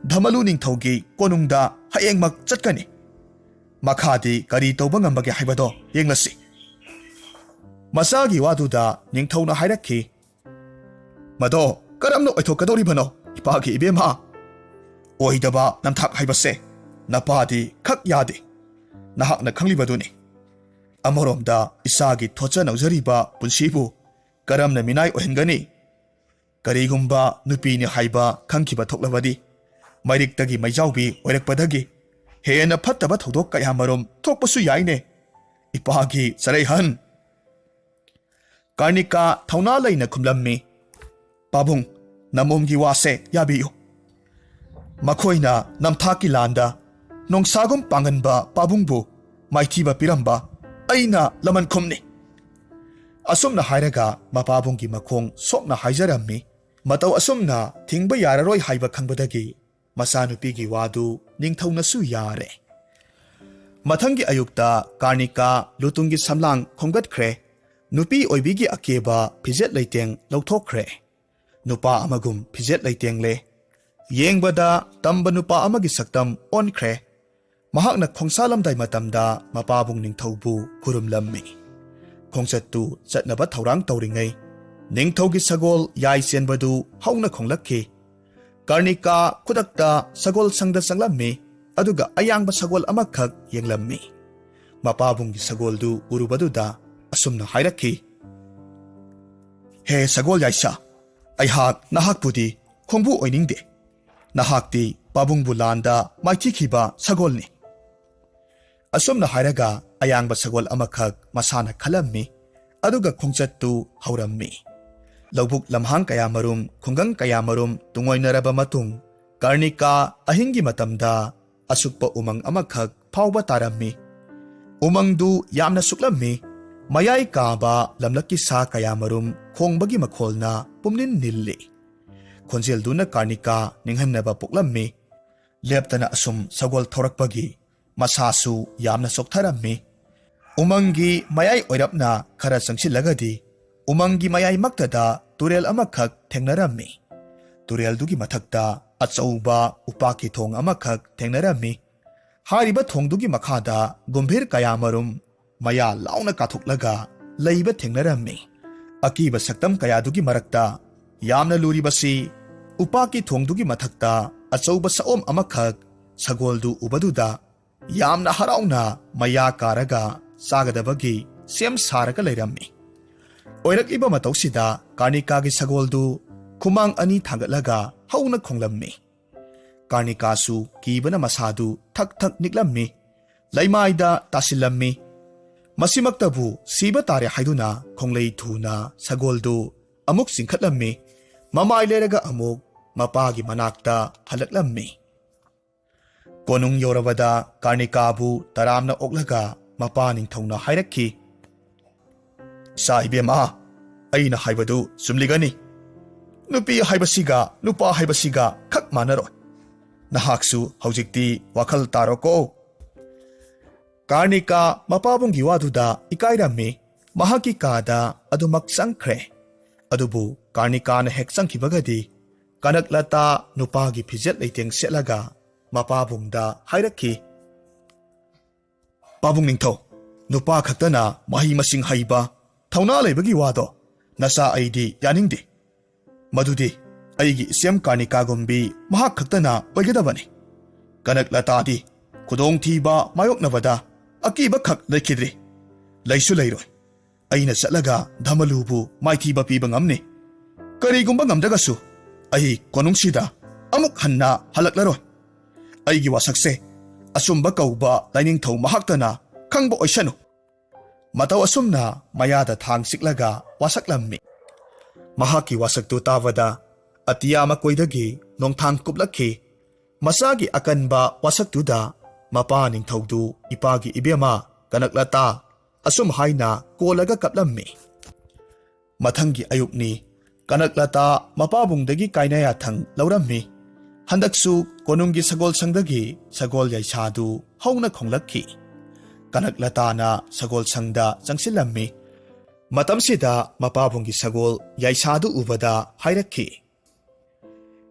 ꯙꯃꯂꯨ ꯅꯤꯡꯊꯧꯒꯤ ꯀꯣꯅꯨꯡꯗ ꯍꯌꯦꯡꯃꯛ ꯆꯠꯀꯅꯤ꯫ ꯃꯈꯥꯗꯤ ꯀꯔꯤ ꯇꯧꯕ ꯉꯝꯕꯒꯦ ꯍꯥꯏꯕꯗꯣ ꯌꯦꯡꯂꯁꯤ꯫" ꯃꯆꯥꯒꯤ ꯋꯥꯗꯨꯗ ꯅꯤꯡꯊꯧꯅ ꯍꯥꯏꯔꯛꯈꯤ, "ꯃꯗꯣ ꯀꯔꯝꯅ ꯑꯣꯏꯊꯣꯛꯀꯗꯧꯔꯤꯕꯅꯣ, ꯏꯄꯥꯒꯤ ꯏꯕꯦꯝꯃ? ꯑꯣꯏꯗꯕ ꯅꯝꯊꯥꯛ ꯍꯥꯏꯕꯁꯦ ꯅꯄꯥꯗꯤ ꯈꯛ ꯌꯥꯗꯦ꯫ ꯅꯍꯥꯛꯅ ꯈꯪꯂꯤꯕꯗꯨꯅꯤ꯫ ꯑꯃꯔꯣꯝꯗ ꯏꯆꯥꯒꯤ ꯊꯣꯠꯆ ꯅꯧꯖꯔꯤꯕ ꯄꯨꯟꯁꯤꯕꯨ ꯀꯔꯝꯅ ꯃꯤꯅꯥꯏ ꯑꯣꯏꯍꯟꯒꯅꯤ? ꯀꯔꯤꯒꯨꯝꯕ ꯅꯨꯄꯤꯅꯤ ꯍꯥꯏꯕ ꯈꯪꯈꯤꯕ ꯊꯣꯛꯂꯕꯗꯤ ꯃꯩꯔꯤꯛꯇꯒꯤ ꯃꯩꯖꯥꯎꯕꯤ ꯑꯣꯏꯔꯛꯄꯗꯒꯤ ꯍꯦꯟꯅ ꯐꯠꯇꯕ ꯊꯧꯗꯣꯛ ꯀꯌꯥꯃꯔꯨꯝ ꯊꯣꯛꯄꯁꯨ ꯌꯥꯏꯅꯦ꯫ ꯏꯄꯥꯒꯤ ꯆꯔꯩꯍꯟ!" ꯀꯔꯅꯤꯀꯥ ꯊꯧꯅꯥ ꯂꯩꯅ ꯈꯨꯝꯂꯝꯃꯤ, "ꯄꯥꯕꯨꯡ, ꯅꯃꯣꯝꯒꯤ ꯋꯥꯁꯦ ꯌꯥꯕꯤꯌꯨ꯫ ꯃꯈꯣꯏꯅ ꯅꯝꯊꯥꯛꯀꯤ ꯂꯥꯟꯗ ꯅꯣꯡꯁꯥꯒꯨꯝ ꯄꯥꯡꯒꯟꯕ ꯄꯥꯕꯨꯡꯕꯨ ꯃꯥꯏꯊꯤꯕ ꯄꯤꯔꯝꯕ ꯑꯩꯅ ꯂꯃꯟ ꯈꯨꯝꯅꯤ"꯫ ꯑꯁꯨꯝꯅ ꯍꯥꯏꯔꯒ ꯃꯄꯥꯕꯨꯡꯒꯤ ꯃꯈꯣꯡ ꯁꯣꯛꯅ ꯍꯥꯏꯖꯔꯝꯃꯤ꯫ ꯃꯇꯧ ꯑꯁꯨꯝꯅ ꯊꯤꯡꯕ ꯌꯥꯔꯔꯣꯏ ꯍꯥꯏꯕ ꯈꯪꯕꯗꯒꯤ ꯃꯆꯥꯅꯨꯄꯤꯒꯤ ꯋꯥꯗꯨ ꯅꯤꯡꯊꯧꯅꯁꯨ ꯌꯥꯔꯦ꯫ ꯃꯊꯪꯒꯤ ꯑꯌꯨꯛꯇ ꯀꯔꯅꯤꯀꯥ ꯂꯨꯇꯨꯡꯒꯤ ꯁꯝꯂꯥꯡ ꯈꯣꯝꯒꯠꯈ꯭ꯔꯦ꯫ ꯅꯨꯄꯤ ꯑꯣꯏꯕꯤꯒꯤ ꯑꯀꯦꯕ ꯐꯤꯖꯦꯠ ꯂꯩꯇꯦꯡ ꯂꯧꯊꯣꯛꯈ꯭ꯔꯦ꯫ ꯅꯨꯄꯥ ꯑꯃꯒꯨꯝ ꯐꯤꯖꯦꯠ ꯂꯩꯇꯦꯡꯂꯦ꯫ ꯌꯦꯡꯕꯗ ꯇꯝꯕ ꯅꯨꯄꯥ ꯑꯃꯒꯤ ꯁꯛꯇꯝ ꯑꯣꯟꯈ꯭ꯔꯦ꯫ ꯃꯍꯥꯛꯅ ꯈꯣꯡꯁꯥꯂꯝꯗꯥꯏ ꯃꯇꯝꯗ ꯃꯄꯥꯕꯨꯡ ꯅꯤꯡꯊꯧꯕꯨ ꯈꯨꯔꯨꯝꯂꯝꯃꯤ꯫ ꯈꯣꯡꯆꯠꯇꯨ ꯆꯠꯅꯕ ꯊꯧꯔꯥꯡ ꯇꯧꯔꯤꯉꯩ ꯅꯤꯡꯊꯧꯒꯤ ꯁꯒꯣꯜ ꯌꯥꯏ ꯆꯦꯟꯕꯗꯨ ꯍꯧꯅ ꯈꯣꯡꯂꯛꯈꯤ꯫ ꯀꯔꯅꯤꯀꯥ ꯈꯨꯗꯛꯇ ꯁꯒꯣꯜ ꯁꯪꯗ ꯆꯪꯂꯝꯃꯤ, ꯑꯗꯨꯒ ꯑꯌꯥꯡꯕ ꯁꯒꯣꯜ ꯑꯃꯈꯛ ꯌꯦꯡꯂꯝꯃꯤ꯫ ꯃꯄꯥꯕꯨꯡꯒꯤ ꯁꯒꯣꯜꯗꯨ ꯎꯔꯨꯕꯗꯨꯗ ꯑꯁꯨꯝꯅ ꯍꯥꯏꯔꯛꯈꯤ, "ꯍꯦ ꯁꯒꯣꯜ ꯌꯥꯏꯁꯥ, ꯑꯩꯍꯥꯛ ꯅꯍꯥꯛꯄꯨꯗꯤ ꯈꯣꯡꯕꯨ ꯑꯣꯏꯅꯤꯡꯗꯦ꯫ ꯅꯍꯥꯛꯇꯤ ꯄꯥꯕꯨꯡꯕꯨ ꯂꯥꯟꯗ ꯃꯥꯏꯊꯤꯈꯤꯕ ꯁꯒꯣꯜꯅꯤ"꯫ ꯑꯁꯨꯝꯅ ꯍꯥꯏꯔꯒ ꯑꯌꯥꯡꯕ ꯁꯒꯣꯜ ꯑꯃꯈꯛ ꯃꯁꯥꯅ ꯈꯜꯂꯝꯃꯤ, ꯑꯗꯨꯒ ꯈꯣꯡꯆꯠꯇꯨ ꯍꯧꯔꯝꯃꯤ꯫ ꯂꯧꯕꯨꯛ ꯂꯝꯍꯥꯡ ꯀꯌꯥꯃꯔꯨꯝ, ꯈꯨꯡꯒꯪ ꯀꯌꯥꯃꯔꯨꯝ ꯇꯨꯡꯑꯣꯏꯅꯔꯕ ꯃꯇꯨꯡ, ꯀꯔꯅꯤꯀꯥ ꯑꯍꯤꯡꯒꯤ ꯃꯇꯝꯗ ꯑꯁꯨꯛꯄ ꯎꯃꯪ ꯑꯃꯈꯛ ꯐꯥꯎꯕ ꯇꯥꯔꯝꯃꯤ꯫ ꯎꯃꯪꯗꯨ ꯌꯥꯝꯅ ꯁꯨꯛꯂꯝꯃꯤ꯫ ꯃꯌꯥꯏ ꯀꯥꯕ ꯂꯝꯂꯛꯀꯤ ꯁꯥ ꯀꯌꯥꯃꯔꯨꯝ ꯈꯣꯡꯕꯒꯤ ꯃꯈꯣꯜꯅ ꯄꯨꯝꯅꯤꯟ ꯅꯤꯜꯂꯤ꯫ ꯈꯣꯟꯖꯦꯜꯗꯨꯅ ꯀꯔꯅꯤꯀꯥ ꯅꯤꯡꯍꯟꯅꯕ ꯄꯣꯛꯂꯝꯃꯤ꯫ ꯂꯦꯞꯇꯅ ꯑꯁꯨꯝ ꯁꯒꯣꯜ ꯊꯧꯔꯛꯄꯒꯤ ꯃꯁꯥꯁꯨ ꯌꯥꯝꯅ ꯆꯣꯛꯊꯔꯝꯃꯤ꯫ ꯎꯃꯪꯒꯤ ꯃꯌꯥꯏ ꯑꯣꯏꯔꯞꯅ ꯈꯔ ꯆꯪꯁꯤꯜꯂꯒꯗꯤ ꯎꯃꯪꯒꯤ ꯃꯌꯥꯏꯃꯛꯇꯗ ꯇꯨꯔꯦꯜ ꯑꯃꯈꯛ ꯊꯦꯡꯅꯔꯝꯃꯤ꯫ ꯇꯨꯔꯦꯜꯗꯨꯒꯤ ꯃꯊꯛꯇ ꯑꯆꯧꯕ ꯎꯄꯥꯛꯀꯤ ꯊꯣꯡ ꯑꯃꯈꯛ ꯊꯦꯡꯅꯔꯝꯃꯤ꯫ ꯍꯥꯏꯔꯤꯕ ꯊꯣꯡꯗꯨꯒꯤ ꯃꯈꯥꯗ ꯒꯨꯝꯚꯤꯔ ꯀꯌꯥꯃꯔꯨꯝ ꯃꯌꯥ ꯂꯥꯎꯅ ꯀꯥꯊꯣꯛꯂꯒ ꯂꯩꯕ ꯊꯦꯡꯅꯔꯝꯃꯤ꯫ ꯑꯀꯤꯕ ꯁꯛꯇꯝ ꯀꯌꯥꯗꯨꯒꯤ ꯃꯔꯛꯇ ꯌꯥꯝꯅ ꯂꯨꯔꯤꯕꯁꯤ ꯎꯄꯥꯛꯀꯤ ꯊꯣꯡꯗꯨꯒꯤ ꯃꯊꯛꯇ ꯑꯆꯧꯕ ꯁꯑꯣꯝ ꯑꯃꯈꯛ ꯁꯒꯣꯜꯗꯨ ꯎꯕꯗꯨꯗ ꯌꯥꯝꯅ ꯍꯔꯥꯎꯅ ꯃꯌꯥ ꯀꯥꯔꯒ ꯆꯥꯒꯗꯕꯒꯤ ꯁꯦꯝ ꯁꯥꯔꯒ ꯂꯩꯔꯝꯃꯤ꯫ ꯑꯣꯏꯔꯛꯂꯤꯕ ꯃꯇꯧꯁꯤꯗ ꯀꯔꯅꯤꯀꯥꯒꯤ ꯁꯒꯣꯜꯗꯨ ꯈꯨꯃꯥꯡ ꯑꯅꯤ ꯊꯥꯡꯒꯠꯂꯒ ꯍꯧꯅ ꯈꯣꯡꯂꯝꯃꯤ꯫ ꯀꯔꯅꯤꯀꯥꯁꯨ ꯀꯤꯕꯅ ꯃꯁꯥꯗꯨ ꯊꯛ ꯊꯛ ꯅꯤꯛꯂꯝꯃꯤ꯫ ꯂꯩꯃꯥꯏꯗ ꯇꯥꯁꯤꯜꯂꯝꯃꯤ꯫ ꯃꯁꯤꯃꯛꯇꯕꯨ ꯁꯤꯕ ꯇꯥꯔꯦ ꯍꯥꯏꯗꯨꯅ ꯈꯣꯡꯂꯩ ꯊꯨꯅ ꯁꯒꯣꯜꯗꯨ ꯑꯃꯨꯛ ꯆꯤꯡꯈꯠꯂꯝꯃꯤ꯫ ꯃꯃꯥꯏ ꯂꯩꯔꯒ ꯑꯃꯨꯛ ꯃꯄꯥꯒꯤ ꯃꯅꯥꯛꯇ ꯍꯜꯂꯛꯂꯝꯃꯤ꯫ ꯀꯣꯅꯨꯡ ꯌꯧꯔꯕꯗ ꯀꯥꯔꯅꯤꯀꯥꯕꯨ ꯇꯔꯥꯝꯅ ꯑꯣꯛꯂꯒ ꯃꯄꯥ ꯅꯤꯡꯊꯧꯅ ꯍꯥꯏꯔꯛꯈꯤ, "ꯏꯆꯥ ꯏꯕꯦꯝꯃ, ꯑꯩꯅ ꯍꯥꯏꯕꯗꯨ ꯆꯨꯝꯂꯤꯒꯅꯤ꯫ ꯅꯨꯄꯤ ꯍꯥꯏꯕꯁꯤꯒ ꯅꯨꯄꯥ ꯍꯥꯏꯕꯁꯤꯒ ꯈꯛ ꯃꯥꯟꯅꯔꯣꯏ꯫ ꯅꯍꯥꯛꯁꯨ ꯍꯧꯖꯤꯛꯇꯤ ꯋꯥꯈꯜ ꯇꯥꯔꯣꯀꯣ꯫" ꯀꯥꯔꯅꯤꯀꯥ ꯃꯄꯥꯕꯨꯡꯒꯤ ꯋꯥꯗꯨꯗ ꯏꯀꯥꯏꯔꯝꯃꯤ꯫ ꯃꯍꯥꯛꯀꯤ ꯀꯥꯗ ꯑꯗꯨꯃꯛ ꯆꯪꯈ꯭ꯔꯦ꯫ ꯑꯗꯨꯕꯨ ꯀꯥꯔꯅꯤꯀꯥꯅ ꯍꯦꯛ ꯆꯪꯈꯤꯕꯒꯗꯤ ꯀꯅꯛꯂꯇꯥ ꯅꯨꯄꯥꯒꯤ ꯐꯤꯖꯦꯠ ꯂꯩꯇꯦꯡ ꯁꯦꯠꯂꯒ ꯃꯄꯥꯕꯨꯡꯗ ꯍꯥꯏꯔꯛꯈꯤ, "ꯄꯥꯕꯨꯡ ꯅꯤꯡꯊꯧ, ꯅꯨꯄꯥ ꯈꯛꯇꯅ ꯃꯍꯩ ꯃꯁꯤꯡ ꯍꯩꯕ, ꯊꯧꯅꯥ ꯂꯩꯕꯒꯤ ꯋꯥꯗꯣ ꯅꯆꯥ ꯑꯩꯗꯤ ꯌꯥꯅꯤꯡꯗꯦ꯫ ꯃꯗꯨꯗꯤ ꯑꯩꯒꯤ ꯏꯆꯦꯝ ꯀꯥꯔꯅꯤꯀꯥꯒꯨꯝꯕꯤ ꯃꯍꯥꯛ ꯈꯛꯇꯅ ꯑꯣꯏꯒꯗꯕꯅꯤ꯫ ꯀꯅꯛꯂꯇꯥꯗꯤ ꯈꯨꯗꯣꯡꯊꯤꯕ ꯃꯥꯌꯣꯛꯅꯕꯗ ꯑꯀꯤꯕ ꯈꯛ ꯂꯩꯈꯤꯗ꯭ꯔꯤ꯫ ꯂꯩꯁꯨ ꯂꯩꯔꯣꯏ꯫ ꯑꯩꯅ ꯆꯠꯂꯒ ꯙꯃꯂꯨꯕꯨ ꯃꯥꯏꯊꯤꯕ ꯄꯤꯕ ꯉꯝꯅꯤ꯫ ꯀꯔꯤꯒꯨꯝꯕ ꯉꯝꯗ꯭ꯔꯒꯁꯨ ꯑꯩ ꯀꯣꯅꯨꯡꯁꯤꯗ ꯑꯃꯨꯛ ꯍꯟꯅ ꯍꯜꯂꯛꯂꯔꯣꯏ꯫ ꯑꯩꯒꯤ ꯋꯥꯁꯛꯁꯦ ꯑꯆꯨꯝꯕ ꯀꯧꯕ ꯂꯥꯏꯅꯤꯡꯊꯧ ꯃꯍꯥꯛꯇꯅ ꯈꯪꯕ ꯑꯣꯏꯁꯅꯨ꯫" ꯃꯇꯧ ꯑꯁꯨꯝꯅ ꯃꯌꯥꯗ ꯊꯥꯡ ꯆꯤꯛꯂꯒ ꯋꯥꯁꯛꯂꯝꯃꯤ꯫ ꯃꯍꯥꯛꯀꯤ ꯋꯥꯁꯛꯇꯨ ꯇꯥꯕꯗ ꯑꯇꯤꯌꯥ ꯃꯀꯣꯏꯗꯒꯤ ꯅꯣꯡꯊꯥꯡ ꯀꯨꯞꯂꯛꯈꯤ꯫ ꯃꯆꯥꯒꯤ ꯑꯀꯟꯕ ꯋꯥꯁꯛꯇꯨꯗ ꯃꯄꯥ ꯅꯤꯡꯊꯧꯗꯨ ꯏꯄꯥꯒꯤ ꯏꯕꯦꯝꯃ ꯀꯅꯛꯂꯇꯥ ꯑꯁꯨꯝ ꯍꯥꯏꯅ ꯀꯣꯜꯂꯒ ꯀꯞꯂꯝꯃꯤ꯫ ꯃꯊꯪꯒꯤ ꯑꯌꯨꯛꯅꯤ꯫ ꯀꯅꯛꯂꯇꯥ ꯃꯄꯥꯕꯨꯡꯗꯒꯤ ꯀꯥꯏꯅ ꯌꯥꯊꯪ ꯂꯧꯔꯝꯃꯤ꯫ ꯍꯟꯗꯛꯁꯨ ꯀꯣꯅꯨꯡꯒꯤ ꯁꯒꯣꯜꯁꯪꯗꯒꯤ ꯁꯒꯣꯜ ꯌꯥꯏꯁꯥꯗꯨ ꯍꯧꯅ ꯈꯣꯡꯂꯛꯈꯤ꯫ ꯀꯅꯛꯂꯇꯥꯅ ꯁꯒꯣꯜꯁꯪꯗ ꯆꯪꯁꯤꯜꯂꯝꯃꯤ꯫ ꯃꯇꯝꯁꯤꯗ ꯃꯄꯥꯕꯨꯡꯒꯤ ꯁꯒꯣꯜ ꯌꯥꯏꯁꯥꯗꯨ ꯎꯕꯗ ꯍꯥꯏꯔꯛꯈꯤ,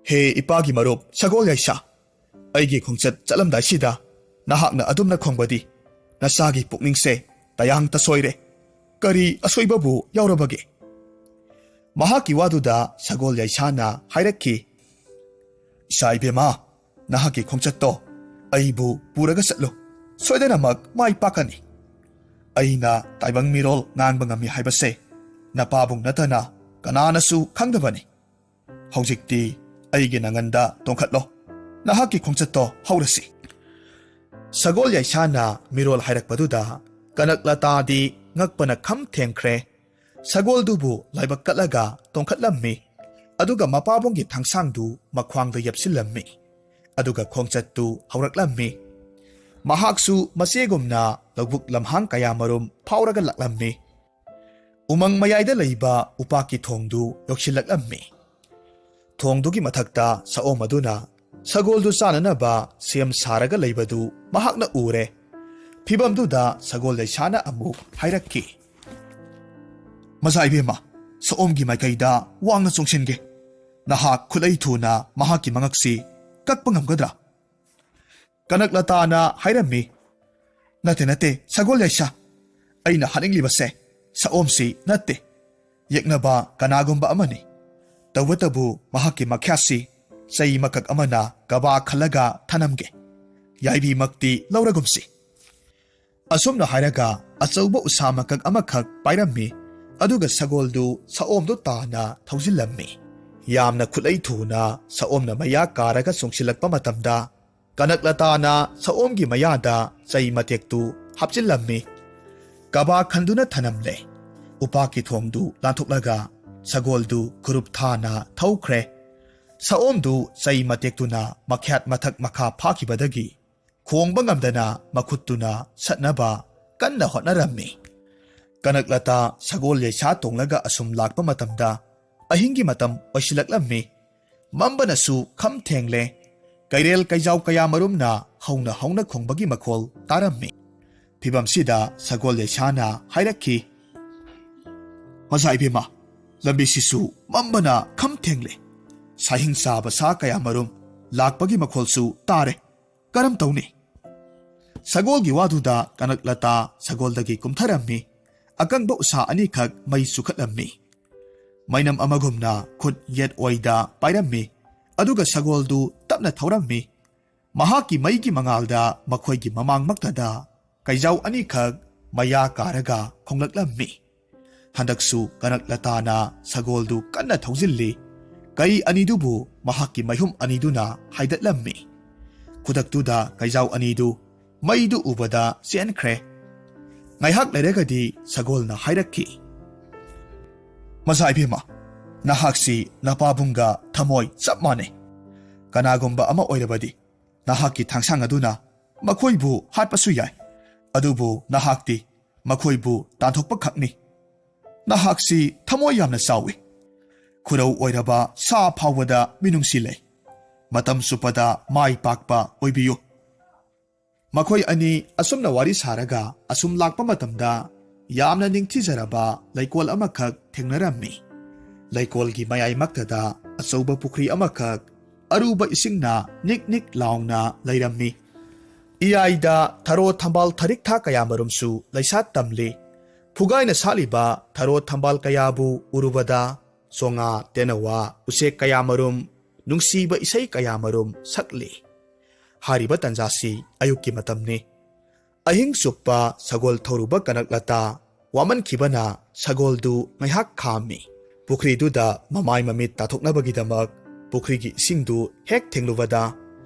"ꯍꯦ ꯏꯄꯥꯒꯤ ꯃꯔꯨꯞ ꯁꯒꯣꯜ ꯌꯥꯏꯁꯥ, ꯑꯩꯒꯤ ꯈꯣꯡꯆꯠ ꯆꯠꯂꯝꯗꯥꯏꯁꯤꯗ ꯅꯍꯥꯛꯅ ꯑꯗꯨꯝꯅ ꯈꯣꯡꯕꯗꯤ ꯅꯆꯥꯒꯤ ꯄꯨꯛꯅꯤꯡꯁꯦ ꯇꯌꯥꯡꯇ ꯁꯣꯏꯔꯦ꯫ ꯀꯔꯤ ꯑꯁꯣꯏꯕꯕꯨ ꯌꯥꯎꯔꯕꯒꯦ?" ꯃꯍꯥꯛꯀꯤ ꯋꯥꯗꯨꯗ ꯁꯒꯣꯜ ꯌꯥꯏꯁꯥꯅ ꯍꯥꯏꯔꯛꯈꯤ, "ꯏꯆꯥ ꯏꯕꯦꯝꯃ, ꯅꯍꯥꯛꯀꯤ ꯈꯣꯡꯆꯠꯇꯣ ꯑꯩꯕꯨ ꯄꯨꯔꯒ ꯆꯠꯂꯨ꯫ ꯁꯣꯏꯗꯅꯃꯛ ꯃꯥꯏ ꯄꯥꯛꯀꯅꯤ꯫ ꯑꯩꯅ ꯇꯥꯏꯕꯪ ꯃꯤꯔꯣꯜ ꯉꯥꯡꯕ ꯉꯝꯃꯤ ꯍꯥꯏꯕꯁꯦ ꯅꯄꯥꯕꯨꯡ ꯅꯠꯇꯅ ꯀꯅꯥꯅꯁꯨ ꯈꯪꯗꯕꯅꯤ꯫ ꯍꯧꯖꯤꯛꯇꯤ ꯑꯩꯒꯤ ꯅꯪꯒꯟꯗ ꯇꯣꯡꯈꯠꯂꯣ꯫ ꯅꯍꯥꯛꯀꯤ ꯈꯣꯡꯆꯠꯇꯣ ꯍꯧꯔꯁꯤ꯫" ꯁꯒꯣꯜ ꯌꯥꯏꯁꯥꯅ ꯃꯤꯔꯣꯜ ꯍꯥꯏꯔꯛꯄꯗꯨꯗ ꯀꯅꯛꯂꯇꯥꯗꯤ ꯉꯛꯄꯅ ꯈꯝ ꯊꯦꯡꯈ꯭ꯔꯦ꯫ ꯁꯒꯣꯜꯗꯨꯕꯨ ꯂꯥꯏꯕꯛ ꯀꯠꯂꯒ ꯇꯣꯡꯈꯠꯂꯝꯃꯤ꯫ ꯑꯗꯨꯒ ꯃꯄꯥꯕꯨꯡꯒꯤ ꯊꯥꯡꯁꯥꯡꯗꯨ ꯃꯈ꯭ꯋꯥꯡꯗ ꯌꯦꯞꯁꯤꯜꯂꯝꯃꯤ꯫ ꯑꯗꯨꯒ ꯈꯣꯡꯆꯠꯇꯨ ꯍꯧꯔꯛꯂꯝꯃꯤ꯫ ꯃꯍꯥꯛꯁꯨ ꯃꯆꯦꯒꯨꯝꯅ ꯂꯧꯕꯨꯛ ꯂꯝꯍꯥꯡ ꯀꯌꯥꯃꯔꯨꯝ ꯐꯥꯎꯔꯒ ꯂꯥꯛꯂꯝꯃꯤ꯫ ꯎꯃꯪ ꯃꯌꯥꯏꯗ ꯂꯩꯕ ꯎꯄꯥꯛꯀꯤ ꯊꯣꯡꯗꯨ ꯌꯧꯁꯤꯜꯂꯛꯂꯝꯃꯤ꯫ ꯊꯣꯡꯗꯨꯒꯤ ꯃꯊꯛꯇ ꯁꯑꯣꯝ ꯑꯗꯨꯅ ꯁꯒꯣꯜꯗꯨ ꯆꯥꯅꯅꯕ ꯁꯦꯝ ꯁꯥꯔꯒ ꯂꯩꯕꯗꯨ ꯃꯍꯥꯛꯅ ꯎꯔꯦ꯫ ꯐꯤꯚꯝꯗꯨꯗ ꯁꯒꯣꯜ ꯂꯩꯁꯥꯅ ꯑꯃꯨꯛ ꯍꯥꯏꯔꯛꯈꯤ, "ꯃꯆꯥ ꯏꯕꯦꯝꯃ, ꯁꯑꯣꯝꯒꯤ ꯃꯥꯏꯀꯩꯗ ꯋꯥꯡꯅ ꯆꯣꯡꯁꯤꯟꯒꯦ꯫ ꯅꯍꯥꯛ ꯈꯨꯠꯂꯩ ꯊꯨꯅ ꯃꯍꯥꯛꯀꯤ ꯃꯉꯛꯁꯤ ꯀꯛꯄ ꯉꯝꯒꯗ꯭ꯔꯥ?" ꯀꯅꯛꯂꯇꯥꯅ ꯍꯥꯏꯔꯝꯃꯤ, "ꯅꯠꯇꯦ, ꯅꯠꯇꯦ, ꯁꯒꯣꯜ ꯂꯩꯁꯥ꯫ ꯑꯩꯅ ꯍꯥꯏꯅꯤꯡꯂꯤꯕꯁꯦ ꯁꯑꯣꯝꯁꯤ ꯅꯠꯇꯦ꯫ ꯌꯦꯛꯅꯕ ꯀꯅꯥꯒꯨꯝꯕ ꯑꯃꯅꯤ꯫ ꯇꯧꯕꯇꯕꯨ ꯃꯍꯥꯛꯀꯤ ꯃꯈ꯭ꯌꯥꯠꯁꯤ ꯆꯩ ꯃꯀꯛ ꯑꯃꯅ ꯀꯕꯥ ꯈꯜꯂꯒ ꯊꯅꯝꯒꯦ꯫ ꯌꯥꯏꯕꯤꯃꯛꯇꯤ ꯂꯧꯔꯒꯨꯝꯁꯤ꯫" ꯑꯁꯨꯝꯅ ꯍꯥꯏꯔꯒ ꯑꯆꯧꯕ ꯎꯁꯥ ꯃꯀꯛ ꯑꯃꯈꯛ ꯄꯥꯏꯔꯝꯃꯤ꯫ ꯑꯗꯨꯒ ꯁꯒꯣꯜꯗꯨ ꯁꯑꯣꯝꯗꯨ ꯇꯥꯅ ꯊꯧꯖꯤꯜꯂꯝꯃꯤ꯫ ꯌꯥꯝꯅ ꯈꯨꯠꯂꯩ ꯊꯨꯅ ꯁꯑꯣꯝꯅ ꯃꯌꯥ ꯀꯥꯔꯒ ꯆꯣꯡꯁꯤꯜꯂꯛꯄ ꯃꯇꯝꯗ, ꯀꯅꯛꯂꯇꯥꯅ ꯁꯑꯣꯝꯒꯤ ꯃꯌꯥꯗ ꯆꯩ ꯃꯇꯦꯛꯇꯨ ꯍꯥꯞꯆꯤꯜꯂꯝꯃꯤ꯫ ꯀꯕꯥ ꯈꯟꯗꯨꯅ ꯊꯅꯝꯂꯦ꯫ ꯎꯄꯥꯛꯀꯤ ꯊꯣꯡꯗꯨ ꯂꯥꯟꯊꯣꯛꯂꯒ ꯁꯒꯣꯜꯗꯨ ꯈꯨꯔꯨꯞ ꯊꯥꯅ ꯊꯧꯈ꯭ꯔꯦ꯫ ꯁꯑꯣꯝꯗꯨ ꯆꯩ ꯃꯇꯦꯛꯇꯨꯅ ꯃꯈ꯭ꯌꯥꯠ ꯃꯊꯛ ꯃꯈꯥ ꯐꯥꯈꯤꯕꯗꯒꯤ ꯈꯣꯡꯕ ꯉꯝꯗꯅ ꯃꯈꯨꯠꯇꯨꯅ ꯁꯠꯅꯕ ꯀꯟꯅ ꯍꯣꯠꯅꯔꯝꯃꯤ꯫ ꯀꯅꯛꯂꯇꯥ ꯁꯒꯣꯜ ꯂꯩꯁꯥ ꯇꯣꯡꯂꯒ ꯑꯁꯨꯝ ꯂꯥꯛꯄ ꯃꯇꯝꯗ ꯑꯍꯤꯡꯒꯤ ꯃꯇꯝ ꯑꯣꯏꯁꯤꯜꯂꯛꯂꯝꯃꯤ꯫ ꯃꯝꯕꯅꯁꯨ ꯈꯝ ꯊꯦꯡꯂꯦ꯫ ꯀꯩꯔꯦꯜ ꯀꯩꯖꯥꯎ ꯀꯌꯥꯃꯔꯨꯝꯅ ꯍꯧꯅ ꯍꯧꯅ ꯈꯣꯡꯕꯒꯤ ꯃꯈꯣꯜ ꯇꯥꯔꯝꯃꯤ꯫ ꯐꯤꯚꯝꯁꯤꯗ ꯁꯒꯣꯜ ꯂꯩꯁꯥꯅ ꯍꯥꯏꯔꯛꯈꯤ, "ꯃꯆꯥ ꯏꯕꯦꯝꯃ, ꯂꯝꯕꯤꯁꯤꯁꯨ ꯃꯝꯕꯅ ꯈꯝ ꯊꯦꯡꯂꯦ꯫ ꯁꯥꯍꯤꯡ ꯆꯥꯕ ꯁꯥ ꯀꯌꯥꯃꯔꯨꯝ ꯂꯥꯛꯄꯒꯤ ꯃꯈꯣꯜꯁꯨ ꯇꯥꯔꯦ꯫ ꯀꯔꯝ ꯇꯧꯅꯤ?" ꯁꯒꯣꯜꯒꯤ ꯋꯥꯗꯨꯗ ꯀꯅꯛꯂꯇꯥ ꯁꯒꯣꯜꯗꯒꯤ ꯀꯨꯝꯊꯔꯝꯃꯤ꯫ ꯑꯀꯪꯕ ꯎꯁꯥ ꯑꯅꯤꯈꯛ ꯃꯩ ꯆꯨꯈꯠꯂꯝꯃꯤ꯫ ꯃꯩꯅꯝ ꯑꯃꯒꯨꯝꯅ ꯈꯨꯠ ꯌꯦꯠ ꯑꯣꯏꯗ ꯄꯥꯏꯔꯝꯃꯤ꯫ ꯑꯗꯨꯒ ꯁꯒꯣꯜꯗꯨ ꯇꯞꯅ ꯊꯧꯔꯝꯃꯤ꯫ ꯃꯍꯥꯛꯀꯤ ꯃꯩꯒꯤ ꯃꯉꯥꯜꯗ ꯃꯈꯣꯏꯒꯤ ꯃꯃꯥꯡꯃꯛꯇꯗ ꯀꯩꯖꯥꯎ ꯑꯅꯤꯈꯛ ꯃꯌꯥ ꯀꯥꯔꯒ ꯈꯣꯡꯂꯛꯂꯝꯃꯤ꯫ ꯍꯟꯗꯛꯁꯨ ꯀꯅꯛꯂꯇꯥꯅ ꯁꯒꯣꯜꯗꯨ ꯀꯟꯅ ꯊꯧꯖꯤꯜꯂꯤ꯫ ꯀꯩ ꯑꯅꯤꯗꯨꯕꯨ ꯃꯍꯥꯛꯀꯤ ꯃꯩꯍꯨꯝ ꯑꯅꯤꯗꯨꯅ ꯍꯥꯏꯗꯠꯂꯝꯃꯤ꯫ ꯈꯨꯗꯛꯇꯨꯗ ꯀꯩꯖꯥꯎ ꯑꯅꯤꯗꯨ ꯃꯩꯗꯨ ꯎꯕꯗ ꯆꯦꯟꯈ꯭ꯔꯦ꯫ ꯉꯥꯏꯍꯥꯛ ꯂꯩꯔꯒꯗꯤ ꯁꯒꯣꯜꯅ ꯍꯥꯏꯔꯛꯈꯤ, "ꯃꯆꯥ ꯏꯕꯦꯝꯃ, ꯅꯍꯥꯛꯁꯤ ꯅꯄꯥꯕꯨꯡꯒ ꯊꯃꯣꯏ ꯆꯞ ꯃꯥꯟꯅꯩ꯫ ꯀꯅꯥꯒꯨꯝꯕ ꯑꯃ ꯑꯣꯏꯔꯕꯗꯤ ꯅꯍꯥꯛꯀꯤ ꯊꯥꯡꯁꯥꯡ ꯑꯗꯨꯅ ꯃꯈꯣꯏꯕꯨ ꯍꯥꯠꯄꯁꯨ ꯌꯥꯏ, ꯑꯗꯨꯕꯨ ꯅꯍꯥꯛꯇꯤ ꯃꯈꯣꯏꯕꯨ ꯇꯥꯟꯊꯣꯛꯄ ꯈꯛꯅꯤ꯫ ꯅꯍꯥꯛꯁꯤ ꯊꯃꯣꯏ ꯌꯥꯝꯅ ꯆꯥꯎꯏ꯫ ꯈꯨꯔꯧ ꯑꯣꯏꯔꯕ ꯁꯥ ꯐꯥꯎꯕꯗ ꯃꯤꯅꯨꯡꯁꯤ ꯂꯩ꯫ ꯃꯇꯝ ꯆꯨꯞꯄꯗ ꯃꯥꯏ ꯄꯥꯛꯄ ꯑꯣꯏꯕꯤꯌꯨ꯫" ꯃꯈꯣꯏ ꯑꯅꯤ ꯑꯁꯨꯝꯅ ꯋꯥꯔꯤ ꯁꯥꯔꯒ ꯑꯁꯨꯝ ꯂꯥꯛꯄ ꯃꯇꯝꯗ, ꯌꯥꯝꯅ ꯅꯤꯡꯊꯤꯖꯔꯕ ꯂꯩꯀꯣꯜ ꯑꯃꯈꯛ ꯊꯦꯡꯅꯔꯝꯃꯤ꯫ ꯂꯩꯀꯣꯜꯒꯤ ꯃꯌꯥꯏꯃꯛꯇꯗ ꯑꯆꯧꯕ ꯄꯨꯈ꯭ꯔꯤ ꯑꯃꯈꯛ, ꯑꯔꯨꯕ ꯏꯁꯤꯡꯅ ꯅꯤꯛ ꯅꯤꯛ ꯂꯥꯎꯅ ꯂꯩꯔꯝꯃꯤ꯫ ꯏꯌꯥꯏꯗ ꯊꯔꯣ ꯊꯝꯕꯥꯜ ꯊꯔꯤꯛꯊꯥ ꯀꯌꯥꯃꯔꯨꯝꯁꯨ ꯂꯩꯁꯥꯠ ꯇꯝꯂꯤ꯫ ꯐꯨꯒꯥꯏꯅ ꯁꯥꯠꯂꯤꯕ ꯊꯔꯣ ꯊꯝꯕꯥꯜ ꯀꯌꯥꯕꯨ ꯎꯔꯨꯕꯗ, ꯆꯣꯉꯥ ꯇꯦꯅꯋꯥ ꯎꯆꯦꯛ ꯀꯌꯥꯃꯔꯨꯝ ꯅꯨꯡꯁꯤꯕ ꯏꯁꯩ ꯀꯌꯥꯃꯔꯨꯝ ꯁꯛꯂꯤ꯫ ꯍꯥꯏꯔꯤꯕ ꯇꯟꯖꯥꯁꯤ ꯑꯌꯨꯛꯀꯤ ꯃꯇꯝꯅꯤ꯫ ꯑꯍꯤꯡ ꯆꯨꯞꯄ ꯁꯒꯣꯜ ꯊꯧꯔꯨꯕ ꯀꯅꯛꯂꯇꯥ ꯋꯥꯃꯟꯈꯤꯕꯅ ꯁꯒꯣꯜꯗꯨ ꯉꯥꯏꯍꯥꯛ ꯈꯥꯝꯃꯤ꯫ ꯄꯨꯈ꯭ꯔꯤꯗꯨꯗ ꯃꯃꯥꯏ ꯃꯃꯤꯠ ꯇꯥꯊꯣꯛꯅꯕꯒꯤꯗꯃꯛ ꯄꯨꯈ꯭ꯔꯤꯒꯤ ꯏꯁꯤꯡꯗꯨ ꯍꯦꯛ ꯊꯦꯡꯂꯨꯕꯗ,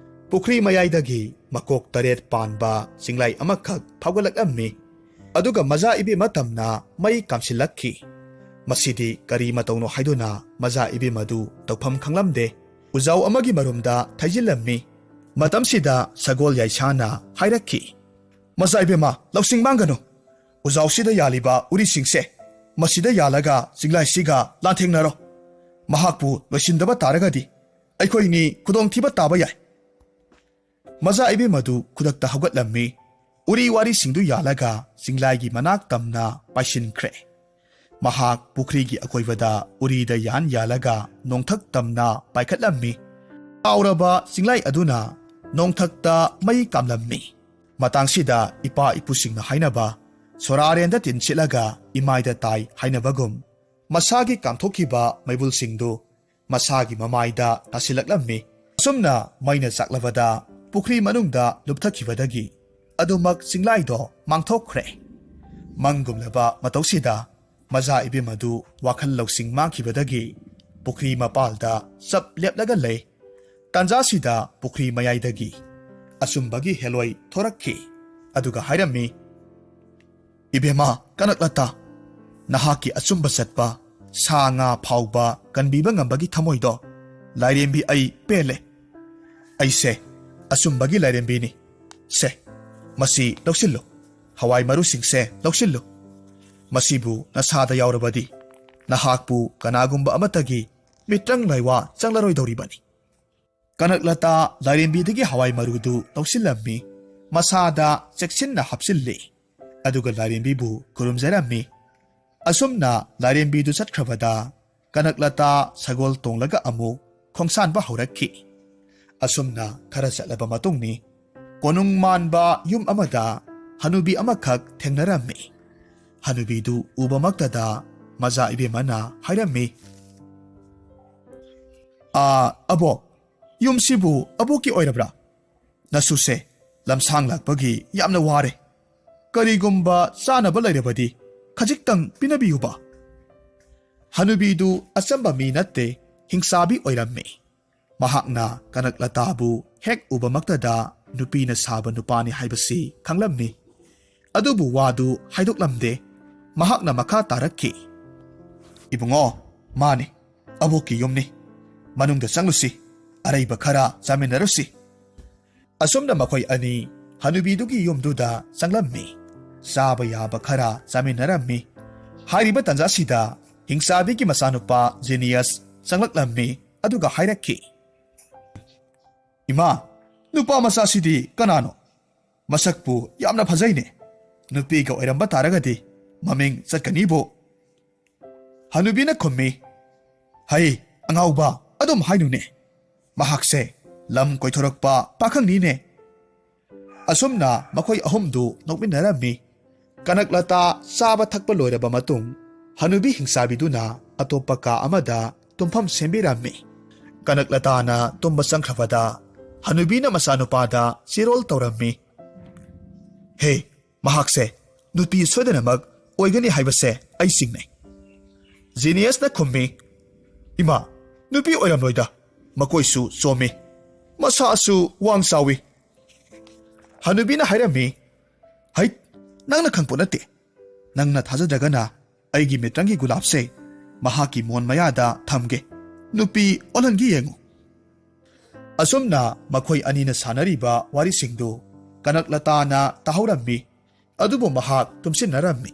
ꯄꯨꯈ꯭ꯔꯤ ꯃꯌꯥꯏꯗꯒꯤ ꯃꯀꯣꯛ ꯇꯔꯦꯠ ꯄꯥꯟꯕ ꯆꯤꯡꯂꯥꯏ ꯑꯃꯈꯛ ꯐꯥꯎꯒꯠꯂꯛꯂꯝꯃꯤ꯫ ꯑꯗꯨꯒ ꯃꯖꯥ ꯏꯕꯦꯝꯃ ꯇꯝꯅ ꯃꯩ ꯀꯥꯝꯁꯤꯜꯂꯛꯈꯤ꯫ ꯃꯁꯤꯗꯤ ꯀꯔꯤ ꯃꯇꯧꯅꯣ ꯍꯥꯏꯗꯨꯅ ꯃꯖꯥ ꯏꯕꯦꯝꯃꯗꯨ ꯇꯧꯐꯝ ꯈꯪꯂꯝꯗꯦ꯫ ꯎꯖꯥꯎ ꯑꯃꯒꯤ ꯃꯔꯨꯝꯗ ꯊꯩꯖꯤꯜꯂꯝꯃꯤ꯫ ꯃꯇꯝꯁꯤꯗ ꯁꯒꯣꯜ ꯌꯥꯏꯁꯥꯅ ꯍꯥꯏꯔꯛꯈꯤ, "ꯃꯆꯥ ꯏꯕꯦꯝꯃ, ꯂꯧꯁꯤꯡ ꯃꯥꯡꯒꯅꯨ꯫ ꯎꯖꯥꯎꯁꯤꯗ ꯌꯥꯜꯂꯤꯕ ꯎꯔꯤꯁꯤꯡꯁꯦ ꯃꯁꯤꯗ ꯌꯥꯜꯂꯒ ꯆꯤꯡꯂꯥꯏꯁꯤꯒ ꯂꯥꯟꯊꯦꯡꯅꯔꯣ꯫ ꯃꯍꯥꯛꯄꯨ ꯂꯣꯏꯁꯤꯟꯗꯕ ꯇꯥꯔꯒꯗꯤ ꯑꯩꯈꯣꯏꯅꯤ ꯈꯨꯗꯣꯡꯊꯤꯕ ꯇꯥꯕ ꯌꯥꯏ꯫" ꯃꯖꯥ ꯏꯕꯦꯝꯃꯗꯨ ꯈꯨꯗꯛꯇ ꯍꯧꯒꯠꯂꯝꯃꯤ꯫ ꯎꯔꯤ ꯋꯥꯔꯤꯁꯤꯡꯗꯨ ꯌꯥꯜꯂꯒ ꯆꯤꯡꯂꯥꯏꯒꯤ ꯃꯅꯥꯛ ꯇꯝꯅ ꯄꯥꯏꯁꯤꯟꯈ꯭ꯔꯦ꯫ ꯃꯍꯥꯛ ꯄꯨꯈ꯭ꯔꯤꯒꯤ ꯑꯀꯣꯏꯕꯗ ꯎꯔꯤꯗ ꯌꯥꯟ ꯌꯥꯜꯂꯒ ꯅꯣꯡꯊꯛ ꯇꯝꯅ ꯄꯥꯏꯈꯠꯂꯝꯃꯤ꯫ ꯀꯥꯎꯔꯕ ꯆꯤꯡꯂꯥꯏ ꯑꯗꯨꯅ ꯅꯣꯡꯊꯛꯇ ꯃꯩ ꯀꯥꯝꯂꯝꯃꯤ꯫ ꯃꯇꯥꯡꯁꯤꯗ ꯏꯄꯥ ꯏꯄꯨꯁꯤꯡꯅ ꯍꯥꯏꯅꯕ "ꯁꯣꯔꯥꯔꯦꯟꯗ ꯇꯤꯟ ꯁꯤꯠꯂꯒ ꯏꯃꯥꯏꯗ ꯇꯥꯏ" ꯍꯥꯏꯅꯕꯒꯨꯝ, ꯃꯁꯥꯒꯤ ꯀꯥꯝꯊꯣꯛꯈꯤꯕ ꯃꯩꯕꯨꯜꯁꯤꯡꯗꯨ ꯃꯁꯥꯒꯤ ꯃꯃꯥꯏꯗ ꯇꯥꯁꯤꯜꯂꯛꯂꯝꯃꯤ꯫ ꯑꯁꯨꯝꯅ ꯃꯩꯅ ꯆꯥꯛꯂꯕꯗ ꯄꯨꯈ꯭ꯔꯤ ꯃꯅꯨꯡꯗ ꯂꯨꯞꯊꯈꯤꯕꯗꯒꯤ ꯑꯗꯨꯃꯛ ꯆꯤꯡꯂꯥꯏꯗꯣ ꯃꯥꯡꯊꯣꯛꯈ꯭ꯔꯦ꯫ ꯃꯪꯒꯨꯝꯂꯕ ꯃꯇꯧꯁꯤꯗ ꯃꯖꯥ ꯏꯕꯦꯝ ꯑꯗꯨ ꯋꯥꯈꯜ ꯂꯧꯁꯤꯡ ꯃꯥꯡꯈꯤꯕꯗꯒꯤ ꯄꯨꯈ꯭ꯔꯤ ꯃꯄꯥꯜꯗ ꯆꯞ ꯂꯦꯞꯂꯒ ꯂꯩ꯫ ꯇꯥꯟꯖꯥꯁꯤꯗ ꯄꯨꯈ꯭ꯔꯤ ꯃꯌꯥꯏꯗꯒꯤ ꯑꯆꯨꯝꯕꯒꯤ ꯍꯦꯂꯣꯏ ꯊꯣꯔꯛꯈꯤ꯫ ꯑꯗꯨꯒ ꯍꯥꯏꯔꯝꯃꯤ, "ꯏꯕꯦꯝꯃ ꯀꯅꯛꯂꯇꯥ, ꯅꯍꯥꯛꯀꯤ ꯑꯆꯨꯝꯕ ꯆꯠꯄ, ꯁꯥ ꯉꯥ ꯐꯥꯎꯕ ꯀꯟꯕꯤꯕ ꯉꯝꯕꯒꯤ ꯊꯃꯣꯏꯗꯣ, ꯂꯥꯏꯔꯦꯝꯕꯤ, ꯑꯩ ꯄꯦꯜꯂꯦ꯫ ꯑꯩꯁꯦ ꯑꯆꯨꯝꯕꯒꯤ ꯂꯥꯏꯔꯦꯝꯕꯤꯅꯤ꯫ ꯁꯦ, ꯃꯁꯤ ꯂꯧꯁꯤꯜꯂꯨ꯫ ꯍꯋꯥꯏ ꯃꯔꯨꯁꯤꯡꯁꯦ ꯂꯧꯁꯤꯜꯂꯨ꯫ ꯃꯁꯤꯕꯨ ꯅꯁꯥꯗ ꯌꯥꯎꯔꯕꯗꯤ ꯅꯍꯥꯛꯄꯨ ꯀꯅꯥꯒꯨꯝꯕ ꯑꯃꯠꯇꯒꯤ ꯃꯤꯇ꯭ꯔꯪ ꯂꯥꯏꯋꯥ ꯆꯪꯂꯔꯣꯏꯗꯧꯔꯤꯕꯅꯤ"꯫ ꯀꯅꯛꯂꯇꯥ ꯂꯥꯏꯔꯦꯝꯕꯤꯗꯒꯤ ꯍꯋꯥꯏ ꯃꯔꯨꯗꯨ ꯂꯧꯁꯤꯜꯂꯝꯃꯤ, ꯃꯁꯥꯗ ꯆꯦꯛꯁꯤꯟꯅ ꯍꯥꯞꯆꯤꯜꯂꯤ, ꯑꯗꯨꯒ ꯂꯥꯏꯔꯦꯝꯕꯤꯕꯨ ꯈꯨꯔꯨꯝꯖꯔꯝꯃꯤ꯫ ꯑꯁꯨꯝꯅ ꯂꯥꯏꯔꯦꯝꯕꯤꯗꯨ ꯆꯠꯈ꯭ꯔꯕꯗ ꯀꯅꯛꯂꯇꯥ ꯁꯒꯣꯜ ꯇꯣꯡꯂꯒ ꯑꯃꯨꯛ ꯈꯣꯡꯁꯥꯟꯕ ꯍꯧꯔꯛꯈꯤ꯫ ꯑꯁꯨꯝꯅ ꯈꯔ ꯆꯠꯂꯕ ꯃꯇꯨꯡꯅꯤ, ꯀꯣꯅꯨꯡ ꯃꯥꯟꯕ ꯌꯨꯝ ꯑꯃꯗ ꯍꯅꯨꯕꯤ ꯑꯃꯈꯛ ꯊꯦꯡꯅꯔꯝꯃꯤ꯫ ꯍꯅꯨꯕꯤꯗꯨ ꯎꯕꯃꯛꯇꯗ ꯃꯆꯥ ꯏꯕꯦꯝꯃꯅ ꯍꯥꯏꯔꯝꯃꯤ, "ꯑꯥ, ꯑꯕꯣꯛ, ꯌꯨꯝꯁꯤꯕꯨ ꯑꯕꯣꯛꯀꯤ ꯑꯣꯏꯔꯕ꯭ꯔꯥ? ꯅꯁꯨꯁꯦ ꯂꯝꯁꯥꯡ ꯂꯥꯛꯄꯒꯤ ꯌꯥꯝꯅ ꯋꯥꯔꯦ꯫ ꯀꯔꯤꯒꯨꯝꯕ ꯆꯥꯅꯕ ꯂꯩꯔꯕꯗꯤ ꯈꯖꯤꯛꯇꯪ ꯄꯤꯅꯕꯤꯌꯨꯕ"꯫ ꯍꯅꯨꯕꯤꯗꯨ ꯑꯆꯝꯕ ꯃꯤ ꯅꯠꯇꯦ, ꯍꯤꯡꯆꯥꯕꯤ ꯑꯣꯏꯔꯝꯃꯤ꯫ ꯃꯍꯥꯛꯅ ꯀꯅꯛꯂꯇꯥꯕꯨ ꯍꯦꯛ ꯎꯕꯃꯛꯇꯗ ꯅꯨꯄꯤꯅ ꯁꯥꯕ ꯅꯨꯄꯥꯅꯤ ꯍꯥꯏꯕꯁꯤ ꯈꯪꯂꯝꯃꯤ꯫ ꯑꯗꯨꯕꯨ ꯋꯥꯗꯨ ꯍꯥꯏꯗꯣꯛꯂꯝꯗꯦ꯫ ꯃꯍꯥꯛꯅ ꯃꯈꯥ ꯇꯥꯔꯛꯈꯤ, "ꯏꯕꯨꯡꯉꯣ, ꯃꯥꯅꯤ, ꯑꯕꯣꯛꯀꯤ ꯌꯨꯝꯅꯤ꯫ ꯃꯅꯨꯡꯗ ꯆꯪꯂꯨꯁꯤ, ꯑꯔꯩꯕ ꯈꯔ ꯆꯥꯃꯤꯟꯅꯔꯨꯁꯤ"꯫ ꯑꯁꯨꯝꯅ ꯃꯈꯣꯏ ꯑꯅꯤ ꯍꯅꯨꯕꯤꯗꯨꯒꯤ ꯌꯨꯝꯗꯨꯗ ꯆꯪꯂꯝꯃꯤ꯫ ꯆꯥꯕ ꯌꯥꯕ ꯈꯔ ꯆꯥꯃꯤꯟꯅꯔꯝꯃꯤ꯫ ꯍꯥꯏꯔꯤꯕ ꯇꯥꯟꯖꯥꯁꯤꯗ ꯍꯤꯡꯆꯥꯕꯤꯒꯤ ꯃꯆꯥꯅꯨꯄꯥ ꯖꯦꯅꯤꯌꯁ ꯆꯪꯂꯛꯂꯝꯃꯤ, ꯑꯗꯨꯒ ꯍꯥꯏꯔꯛꯈꯤ, "ꯏꯃꯥ, ꯅꯨꯄꯥ ꯃꯆꯥꯁꯤꯗꯤ ꯀꯅꯥꯅꯣ? ꯃꯁꯛꯄꯨ ꯌꯥꯝꯅ ꯐꯖꯩꯅꯦ꯫ ꯅꯨꯄꯤꯒ ꯑꯣꯏꯔꯝꯕ ꯇꯥꯔꯒꯗꯤ ꯃꯃꯤꯡ ꯆꯠꯀꯅꯤꯕꯨ"꯫ ꯍꯅꯨꯕꯤꯅ ꯈꯨꯝꯃꯤ, "ꯍꯩ, ꯑꯉꯥꯎꯕ, ꯑꯗꯨꯝ ꯍꯥꯏꯅꯨꯅꯦ꯫ ꯃꯍꯥꯛꯁꯦ ꯂꯝ ꯀꯣꯏꯊꯣꯔꯛꯄ ꯄꯥꯈꯪꯅꯤꯅꯦ"꯫ ꯑꯁꯨꯝꯅ ꯃꯈꯣꯏ ꯑꯍꯨꯝꯗꯨ ꯅꯣꯛꯃꯤꯟꯅꯔꯝꯃꯤ꯫ ꯀꯅꯛꯂꯇꯥ ꯆꯥꯕ ꯊꯛꯄ ꯂꯣꯏꯔꯕ ꯃꯇꯨꯡ, ꯍꯅꯨꯕꯤ ꯍꯤꯡꯆꯥꯕꯤꯗꯨꯅ ꯑꯇꯣꯞꯄ ꯀꯥ ꯑꯃꯗ ꯇꯨꯝꯐꯝ ꯁꯦꯝꯕꯤꯔꯝꯃꯤ꯫ ꯀꯅꯛꯂꯇꯥꯅ ꯇꯨꯝꯕ ꯆꯪꯈ꯭ꯔꯕꯗ, ꯍꯅꯨꯕꯤꯅ ꯃꯆꯥꯅꯨꯄꯥꯗ ꯆꯤꯔꯣꯜ ꯇꯧꯔꯝꯃꯤ, "ꯍꯦ, ꯃꯍꯥꯛꯁꯦ ꯅꯨꯄꯤ ꯁꯣꯏꯗꯅꯃꯛ ꯑꯣꯏꯒꯅꯤ ꯍꯥꯏꯕꯁꯦ ꯑꯩ ꯆꯤꯡꯅꯩ"꯫ ꯖꯤꯅꯤꯌꯁꯅ ꯈꯨꯝꯃꯤ, "ꯏꯃꯥ, ꯅꯨꯄꯤ ꯑꯣꯏꯔꯝꯂꯣꯏꯗ, ꯃꯀꯣꯏꯁꯨ ꯆꯣꯝꯃꯤ, ꯃꯁꯥꯁꯨ ꯋꯥꯡ ꯆꯥꯎꯏ"꯫ ꯍꯅꯨꯕꯤꯅ ꯍꯥꯏꯔꯝꯃꯤ, "ꯍꯩꯠ, ꯅꯪꯅ ꯈꯪꯄꯣꯠ ꯅꯠꯇꯦ꯫ ꯅꯪꯅ ꯊꯥꯖꯗ꯭ꯔꯒꯅ ꯑꯩꯒꯤ ꯃꯤꯇ꯭ꯔꯪꯒꯤ ꯒꯨꯂꯥꯞꯁꯦ ꯃꯍꯥꯛꯀꯤ ꯃꯣꯟ ꯃꯌꯥꯗ ꯊꯝꯒꯦ꯫ ꯅꯨꯄꯤ ꯑꯣꯜꯍꯟꯒꯦ ꯌꯦꯡꯉꯨ꯫" ꯑꯁꯨꯝꯅ ꯃꯈꯣꯏ ꯑꯅꯤꯅ ꯁꯥꯟꯅꯔꯤꯕ ꯋꯥꯔꯤꯁꯤꯡꯗꯨ ꯀꯅꯛꯂꯇꯥꯅ ꯇꯥꯍꯧꯔꯝꯃꯤ꯫ ꯑꯗꯨꯕꯨ ꯃꯍꯥꯛ ꯇꯨꯝꯁꯤꯟꯅꯔꯝꯃꯤ꯫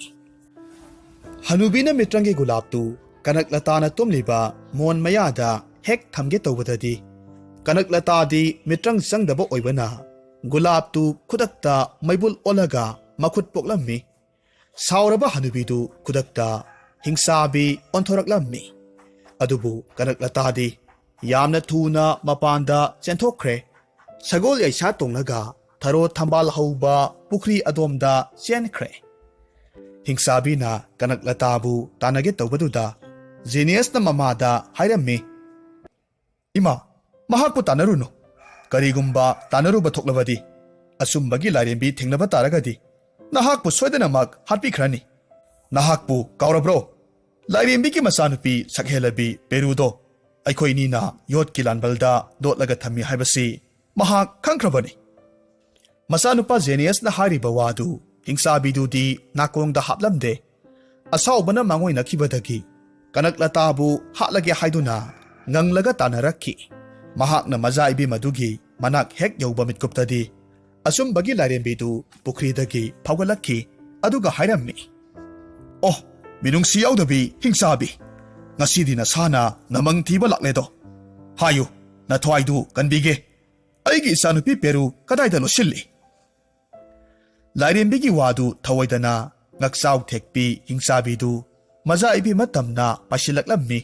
ꯍꯅꯨꯕꯤꯅ ꯃꯤꯇ꯭ꯔꯪꯒꯤ ꯒꯨꯂꯥꯞꯇꯨ ꯀꯅꯛꯂꯇꯥꯅ ꯇꯨꯝꯂꯤꯕ ꯃꯣꯟ ꯃꯌꯥꯗ ꯍꯦꯛ ꯊꯝꯒꯦ ꯇꯧꯕꯗꯗꯤ, ꯀꯅꯛꯂꯇꯥꯗꯤ ꯃꯤꯇ꯭ꯔꯪ ꯆꯪꯗꯕ ꯑꯣꯏꯕꯅ ꯒꯨꯂꯥꯞꯇꯨ ꯈꯨꯗꯛꯇ ꯃꯩꯕꯨꯜ ꯑꯣꯜꯂꯒ ꯃꯈꯨꯠ ꯄꯣꯛꯂꯝꯃꯤ꯫ ꯁꯥꯎꯔꯕ ꯍꯅꯨꯕꯤꯗꯨ ꯈꯨꯗꯛꯇ ꯍꯤꯡꯁꯥꯕꯤ ꯑꯣꯟꯊꯣꯔꯛꯂꯝꯃꯤ꯫ ꯑꯗꯨꯕꯨ ꯀꯅꯛꯂꯇꯥꯗꯤ ꯌꯥꯝꯅ ꯊꯨꯅ ꯃꯄꯥꯟꯗ ꯆꯦꯟꯊꯣꯛꯈ꯭ꯔꯦ꯫ ꯁꯒꯣꯜ ꯌꯩꯁꯥ ꯇꯣꯡꯂꯒ ꯊꯔꯣ ꯊꯝꯕꯥꯜ ꯍꯧꯕ ꯄꯨꯈ꯭ꯔꯤ ꯑꯗꯣꯝꯗ ꯆꯦꯟꯈ꯭ꯔꯦ꯫ ꯍꯤꯡꯁꯥꯕꯤꯅ ꯀꯅꯛꯂꯇꯥꯕꯨ ꯇꯥꯟꯅꯒꯦ ꯇꯧꯕꯗꯨꯗ ꯖꯦꯅꯤꯌꯁꯅ ꯃꯃꯥꯗ ꯍꯥꯏꯔꯝꯃꯤ, "ꯏꯃꯥ, ꯃꯍꯥꯛꯄꯨ ꯇꯥꯟꯅꯔꯨꯅꯨ꯫ ꯀꯔꯤꯒꯨꯝꯕ ꯇꯥꯟꯅꯔꯨꯕ ꯊꯣꯛꯂꯕꯗꯤ, ꯑꯆꯨꯝꯕꯒꯤ ꯂꯥꯏꯔꯦꯝꯕꯤ ꯊꯦꯡꯅꯕ ꯇꯥꯔꯒꯗꯤ ꯅꯍꯥꯛꯄꯨ ꯁꯣꯏꯗꯅꯃꯛ ꯍꯥꯠꯄꯤꯈ꯭ꯔꯅꯤ꯫ ꯅꯍꯥꯛꯄꯨ ꯀꯥꯎꯔꯕ꯭ꯔꯣ? ꯂꯥꯏꯔꯦꯝꯕꯤꯒꯤ ꯃꯆꯥꯅꯨꯄꯤ ꯁꯛꯍꯦꯜꯂꯕꯤ ꯄꯦꯔꯨꯗꯣ ꯑꯩꯈꯣꯏꯅꯤꯅ ꯌꯣꯠꯀꯤ ꯂꯥꯟꯕꯜꯗ ꯂꯣꯠꯂꯒ ꯊꯝꯃꯤ ꯍꯥꯏꯕꯁꯤ ꯃꯍꯥꯛ ꯈꯪꯈ꯭ꯔꯕꯅꯤ꯫" ꯃꯆꯥꯅꯨꯄꯥ ꯖꯦꯅꯤꯌꯁꯅ ꯍꯥꯏꯔꯤꯕ ꯋꯥꯗꯨ ꯍꯤꯡꯆꯥꯕꯤꯗꯨꯗꯤ ꯅꯥꯀꯣꯡꯗ ꯍꯥꯞꯂꯝꯗꯦ꯫ ꯑꯁꯥꯎꯕꯅ ꯃꯥꯡꯑꯣꯏꯅꯈꯤꯕꯗꯒꯤ ꯀꯅꯛꯂꯇꯥꯕꯨ ꯍꯥꯠꯂꯒꯦ ꯍꯥꯏꯗꯨꯅ ꯉꯪꯂꯒ ꯇꯥꯟꯅꯔꯛꯈꯤ꯫ ꯃꯍꯥꯛꯅ ꯃꯖꯥ ꯏꯕꯦꯝ ꯑꯗꯨꯒꯤ ꯃꯅꯥꯛ ꯍꯦꯛ ꯌꯧꯕ ꯃꯤꯠꯀꯨꯞꯇꯗꯤ ꯑꯆꯨꯝꯕꯒꯤ ꯂꯥꯏꯔꯦꯝꯕꯤꯗꯨ ꯄꯨꯈ꯭ꯔꯤꯗꯒꯤ ꯐꯥꯎꯒꯠꯂꯛꯈꯤ, ꯑꯗꯨꯒ ꯍꯥꯏꯔꯝꯃꯤ, "ꯑꯣ, ꯃꯤꯅꯨꯡꯁꯤ ꯌꯥꯎꯗꯕꯤ ꯍꯤꯡꯆꯥꯕꯤ, ꯉꯁꯤꯗꯤ ꯅꯁꯥꯅ ꯅꯃꯪ ꯊꯤꯕ ꯂꯥꯛꯂꯦꯗꯣ꯫ ꯍꯥꯏꯌꯨ, ꯅꯊ꯭ꯋꯥꯏꯗꯨ ꯀꯟꯕꯤꯒꯦ꯫ ꯑꯩꯒꯤ ꯏꯆꯥꯅꯨꯄꯤ ꯄꯦꯔꯨ ꯀꯗꯥꯏꯗ ꯂꯣꯠꯁꯤꯜꯂꯤ?" ꯂꯥꯏꯔꯦꯝꯕꯤꯒꯤ ꯋꯥꯗꯨ ꯊꯧꯑꯣꯏꯗꯅ ꯉꯛꯆꯥꯎ ꯊꯦꯛꯄꯤ ꯍꯤꯡꯆꯥꯕꯤꯗꯨ ꯃꯖꯥ ꯏꯕꯦꯝꯃ ꯇꯝꯅ ꯄꯥꯏꯁꯤꯜꯂꯛꯂꯝꯃꯤ꯫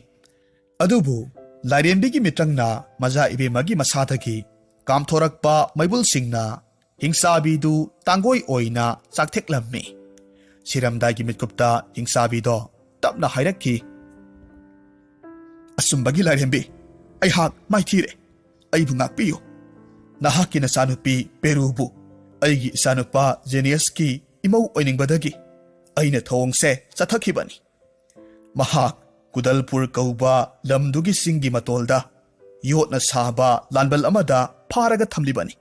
ꯑꯗꯨꯕꯨ ꯂꯥꯏꯔꯦꯝꯕꯤꯒꯤ ꯃꯤꯇ꯭ꯔꯪꯅ ꯃꯖꯥ ꯏꯕꯦꯝꯃꯒꯤ ꯃꯁꯥꯗꯒꯤ ꯀꯥꯝꯊꯣꯔꯛꯄ ꯃꯩꯕꯨꯜꯁꯤꯡꯅ ꯍꯤꯡꯆꯥꯕꯤꯗꯨ ꯇꯥꯡꯒꯣꯏ ꯑꯣꯏꯅ ꯆꯥꯛꯊꯦꯛꯂꯝꯃꯤ꯫ ꯁꯤꯔꯝꯗꯥꯏꯒꯤ ꯃꯤꯠꯀꯨꯞꯇ ꯍꯤꯡꯆꯥꯕꯤꯗꯣ ꯇꯞꯅ ꯍꯥꯏꯔꯛꯈꯤ, "ꯑꯆꯨꯝꯕꯒꯤ ꯂꯥꯏꯔꯦꯝꯕꯤ, ꯑꯩꯍꯥꯛ ꯃꯥꯏꯊꯤꯔꯦ꯫ ꯑꯩꯕꯨ ꯉꯥꯛꯄꯤꯌꯨ꯫ ꯅꯍꯥꯛꯀꯤ ꯅꯆꯥꯅꯨꯄꯤ ꯄꯦꯔꯨꯕꯨ ꯑꯩꯒꯤ ꯏꯆꯥꯅꯨꯄꯥ ꯖꯦꯅꯤꯌꯁꯀꯤ ꯏꯃꯧ ꯑꯣꯏꯅꯤꯡꯕꯗꯒꯤ ꯑꯩꯅ ꯊꯧꯑꯣꯡꯁꯦ ꯆꯠꯊꯈꯤꯕꯅꯤ꯫ ꯃꯍꯥꯛ ꯀꯨꯗꯜꯄꯨꯔ ꯀꯧꯕ ꯂꯝꯗꯨꯒꯤ ꯆꯤꯡꯒꯤ ꯃꯇꯣꯜꯗ ꯌꯣꯠꯅ ꯁꯥꯕ ꯂꯥꯟꯕꯜ ꯑꯃꯗ ꯐꯥꯔꯒ ꯊꯝꯂꯤꯕꯅꯤ꯫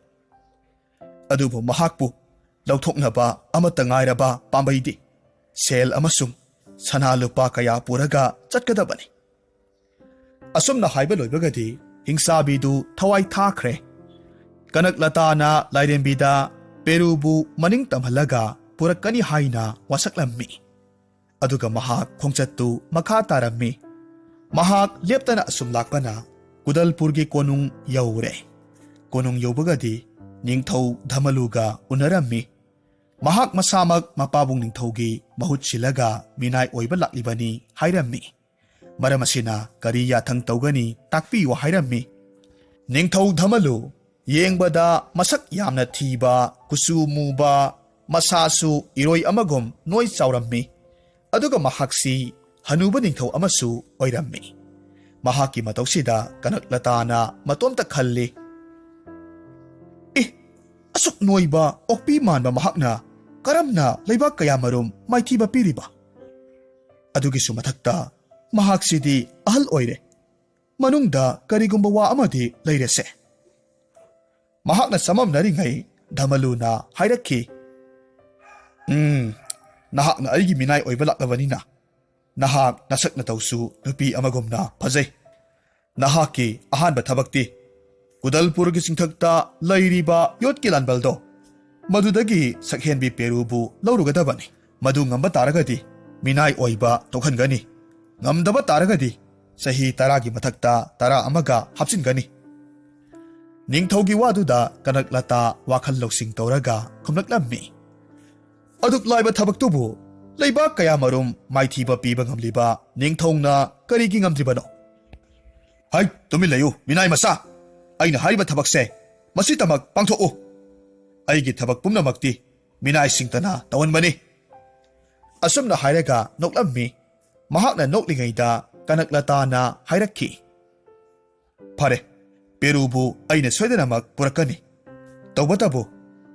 ꯑꯗꯨꯕꯨ ꯃꯍꯥꯛꯄꯨ ꯂꯧꯊꯣꯛꯅꯕ ꯑꯃꯠꯇ ꯉꯥꯏꯔꯕ ꯄꯥꯝꯕꯩꯗꯤ ꯁꯦꯜ ꯑꯃꯁꯨꯡ ꯁꯅꯥ ꯂꯨꯄꯥ ꯀꯌꯥ ꯄꯨꯔꯒ ꯆꯠꯀꯗꯕꯅꯤ꯫ ꯑꯁꯨꯝꯅ ꯍꯥꯏꯕ ꯂꯣꯏꯕꯒꯗꯤ ꯍꯤꯡꯆꯥꯕꯤꯗꯨ ꯊꯋꯥꯏ ꯊꯥꯈ꯭ꯔꯦ꯫ ꯀꯅꯛꯂꯇꯥꯅ ꯂꯥꯏꯔꯦꯝꯕꯤꯗ ꯄꯦꯔꯨꯕꯨ ꯃꯅꯤꯡ ꯇꯝꯍꯜꯂꯒ ꯄꯨꯔꯛꯀꯅꯤ ꯍꯥꯏꯅ ꯋꯥꯁꯛꯂꯝꯃꯤ꯫ ꯑꯗꯨꯒ ꯃꯍꯥꯛ ꯈꯣꯡꯆꯠꯇꯨ ꯃꯈꯥ ꯇꯥꯔꯝꯃꯤ꯫ ꯃꯍꯥꯛ ꯂꯦꯞꯇꯅ ꯑꯁꯨꯝ ꯂꯥꯛꯄꯅ ꯀꯨꯗꯜꯄꯨꯔꯒꯤ ꯀꯣꯅꯨꯡ ꯌꯧꯔꯦ꯫ ꯀꯣꯅꯨꯡ ꯌꯧꯕꯒꯗꯤ ꯅꯤꯡꯊꯧ ꯙꯃꯂꯨꯒ ꯎꯅꯔꯝꯃꯤ꯫ ꯃꯍꯥꯛ ꯃꯁꯥꯃꯛ ꯃꯄꯥꯕꯨꯡ ꯅꯤꯡꯊꯧꯒꯤ ꯃꯍꯨꯠ ꯁꯤꯜꯂꯒ ꯃꯤꯅꯥꯏ ꯑꯣꯏꯕ ꯂꯥꯛꯂꯤꯕꯅꯤ ꯍꯥꯏꯔꯝꯃꯤ꯫ ꯃꯔꯝ ꯑꯁꯤꯅ ꯀꯔꯤ ꯌꯥꯊꯪ ꯇꯧꯒꯅꯤ ꯇꯥꯛꯄꯤꯌꯨ ꯍꯥꯏꯔꯝꯃꯤ꯫ ꯅꯤꯡꯊꯧ ꯙꯃꯂꯨ, ꯌꯦꯡꯕꯗ ꯃꯁꯛ ꯌꯥꯝꯅ ꯊꯤꯕ, ꯀꯨꯆꯨ ꯃꯨꯕ, ꯃꯁꯥꯁꯨ ꯏꯔꯣꯏ ꯑꯃꯒꯨꯝ ꯅꯣꯏ ꯆꯥꯎꯔꯝꯃꯤ꯫ ꯑꯗꯨꯒ ꯃꯍꯥꯛꯁꯤ ꯍꯅꯨꯕ ꯅꯤꯡꯊꯧ ꯑꯃꯁꯨ ꯑꯣꯏꯔꯝꯃꯤ꯫ ꯃꯍꯥꯛꯀꯤ ꯃꯇꯧꯁꯤꯗ ꯀꯅꯛꯂꯇꯥꯅ ꯃꯇꯣꯝꯇ ꯈꯜꯂꯤ, "ꯑꯦ, ꯑꯁꯨꯛ ꯅꯣꯏꯕ ꯑꯣꯛꯄꯤ ꯃꯥꯟꯕ ꯃꯍꯥꯛꯅ ꯀꯔꯝꯅ ꯂꯩꯕꯥꯛ ꯀꯌꯥꯃꯔꯨꯝ ꯃꯥꯏꯊꯤꯕ ꯄꯤꯔꯤꯕ? ꯑꯗꯨꯒꯤꯁꯨ ꯃꯊꯛꯇ ꯃꯍꯥꯛꯁꯤꯗꯤ ꯑꯍꯜ ꯑꯣꯏꯔꯦ꯫ ꯃꯅꯨꯡꯗ ꯀꯔꯤꯒꯨꯝꯕ ꯋꯥ ꯑꯃꯗꯤ ꯂꯩꯔꯦꯁꯦ꯫" ꯃꯍꯥꯛꯅ ꯆꯃꯝꯅꯔꯤꯉꯩ ꯙꯃꯂꯨꯅ ꯍꯥꯏꯔꯛꯈꯤ, "ꯎꯝ, ꯅꯍꯥꯛꯅ ꯑꯩꯒꯤ ꯃꯤꯅꯥꯏ ꯑꯣꯏꯕ ꯂꯥꯛꯂꯕꯅꯤꯅ ꯅꯍꯥꯛ ꯅꯁꯛ ꯅꯇꯧꯁꯨ ꯅꯨꯄꯤ ꯑꯃꯒꯨꯝꯅ ꯐꯖꯩ꯫ ꯅꯍꯥꯛꯀꯤ ꯑꯍꯥꯟꯕ ꯊꯕꯛꯇꯤ ꯀꯨꯗꯜꯄꯨꯔꯒꯤ ꯆꯤꯡꯊꯛꯇ ꯂꯩꯔꯤꯕ ꯌꯣꯠꯀꯤ ꯂꯥꯟꯕꯜꯗꯣ, ꯃꯗꯨꯗꯒꯤ ꯁꯛꯍꯦꯟꯕꯤ ꯄꯦꯔꯨꯕꯨ ꯂꯧꯔꯨꯒꯗꯕꯅꯤ꯫ ꯃꯗꯨ ꯉꯝꯕ ꯇꯥꯔꯒꯗꯤ ꯃꯤꯅꯥꯏ ꯑꯣꯏꯕ ꯊꯣꯛꯍꯟꯒꯅꯤ꯫ ꯉꯝꯗꯕ ꯇꯥꯔꯒꯗꯤ ꯆꯍꯤ ꯇꯔꯥꯒꯤ ꯃꯊꯛꯇ ꯇꯔꯥ ꯑꯃꯒ ꯍꯥꯞꯆꯤꯟꯒꯅꯤ꯫" ꯅꯤꯡꯊꯧꯒꯤ ꯋꯥꯗꯨꯗ ꯀꯅꯛꯂꯇꯥ ꯋꯥꯈꯜ ꯂꯧꯁꯤꯡ ꯇꯧꯔꯒ ꯈꯨꯝꯂꯛꯂꯝꯃꯤ, "ꯑꯗꯨꯛ ꯂꯥꯏꯕ ꯊꯕꯛꯇꯨꯕꯨ ꯂꯩꯕꯥꯛ ꯀꯌꯥꯃꯔꯨꯝ ꯃꯥꯏꯊꯤꯕ ꯄꯤꯕ ꯉꯝꯂꯤꯕ ꯅꯤꯡꯊꯧꯅ ꯀꯔꯤꯒꯤ ꯉꯝꯗ꯭ꯔꯤꯕꯅꯣ? ꯍꯩ, ꯇꯨꯃꯤꯟ ꯂꯩꯌꯨ, ꯃꯤꯅꯥꯏ ꯃꯆꯥ! ꯑꯩꯅ ꯍꯥꯏꯔꯤꯕ ꯊꯕꯛꯁꯦ ꯃꯁꯤꯇꯃꯛ ꯄꯥꯡꯊꯣꯛꯎ꯫ ꯑꯩꯒꯤ ꯊꯕꯛ ꯄꯨꯝꯅꯃꯛꯇꯤ ꯃꯤꯅꯥꯏꯁꯤꯡꯇꯅ ꯇꯧꯍꯟꯕꯅꯤ꯫" ꯑꯁꯨꯝꯅ ꯍꯥꯏꯔꯒ ꯅꯣꯛꯂꯝꯃꯤ꯫ ꯃꯍꯥꯛꯅ ꯅꯣꯛꯂꯤꯉꯩꯗ ꯀꯅꯛꯂꯇꯥꯅ ꯍꯥꯏꯔꯛꯈꯤ, "ꯐꯔꯦ, ꯄꯦꯔꯨꯕꯨ ꯑꯩꯅ ꯁꯣꯏꯗꯅꯃꯛ ꯄꯨꯔꯛꯀꯅꯤ꯫ ꯇꯧꯕꯇꯕꯨ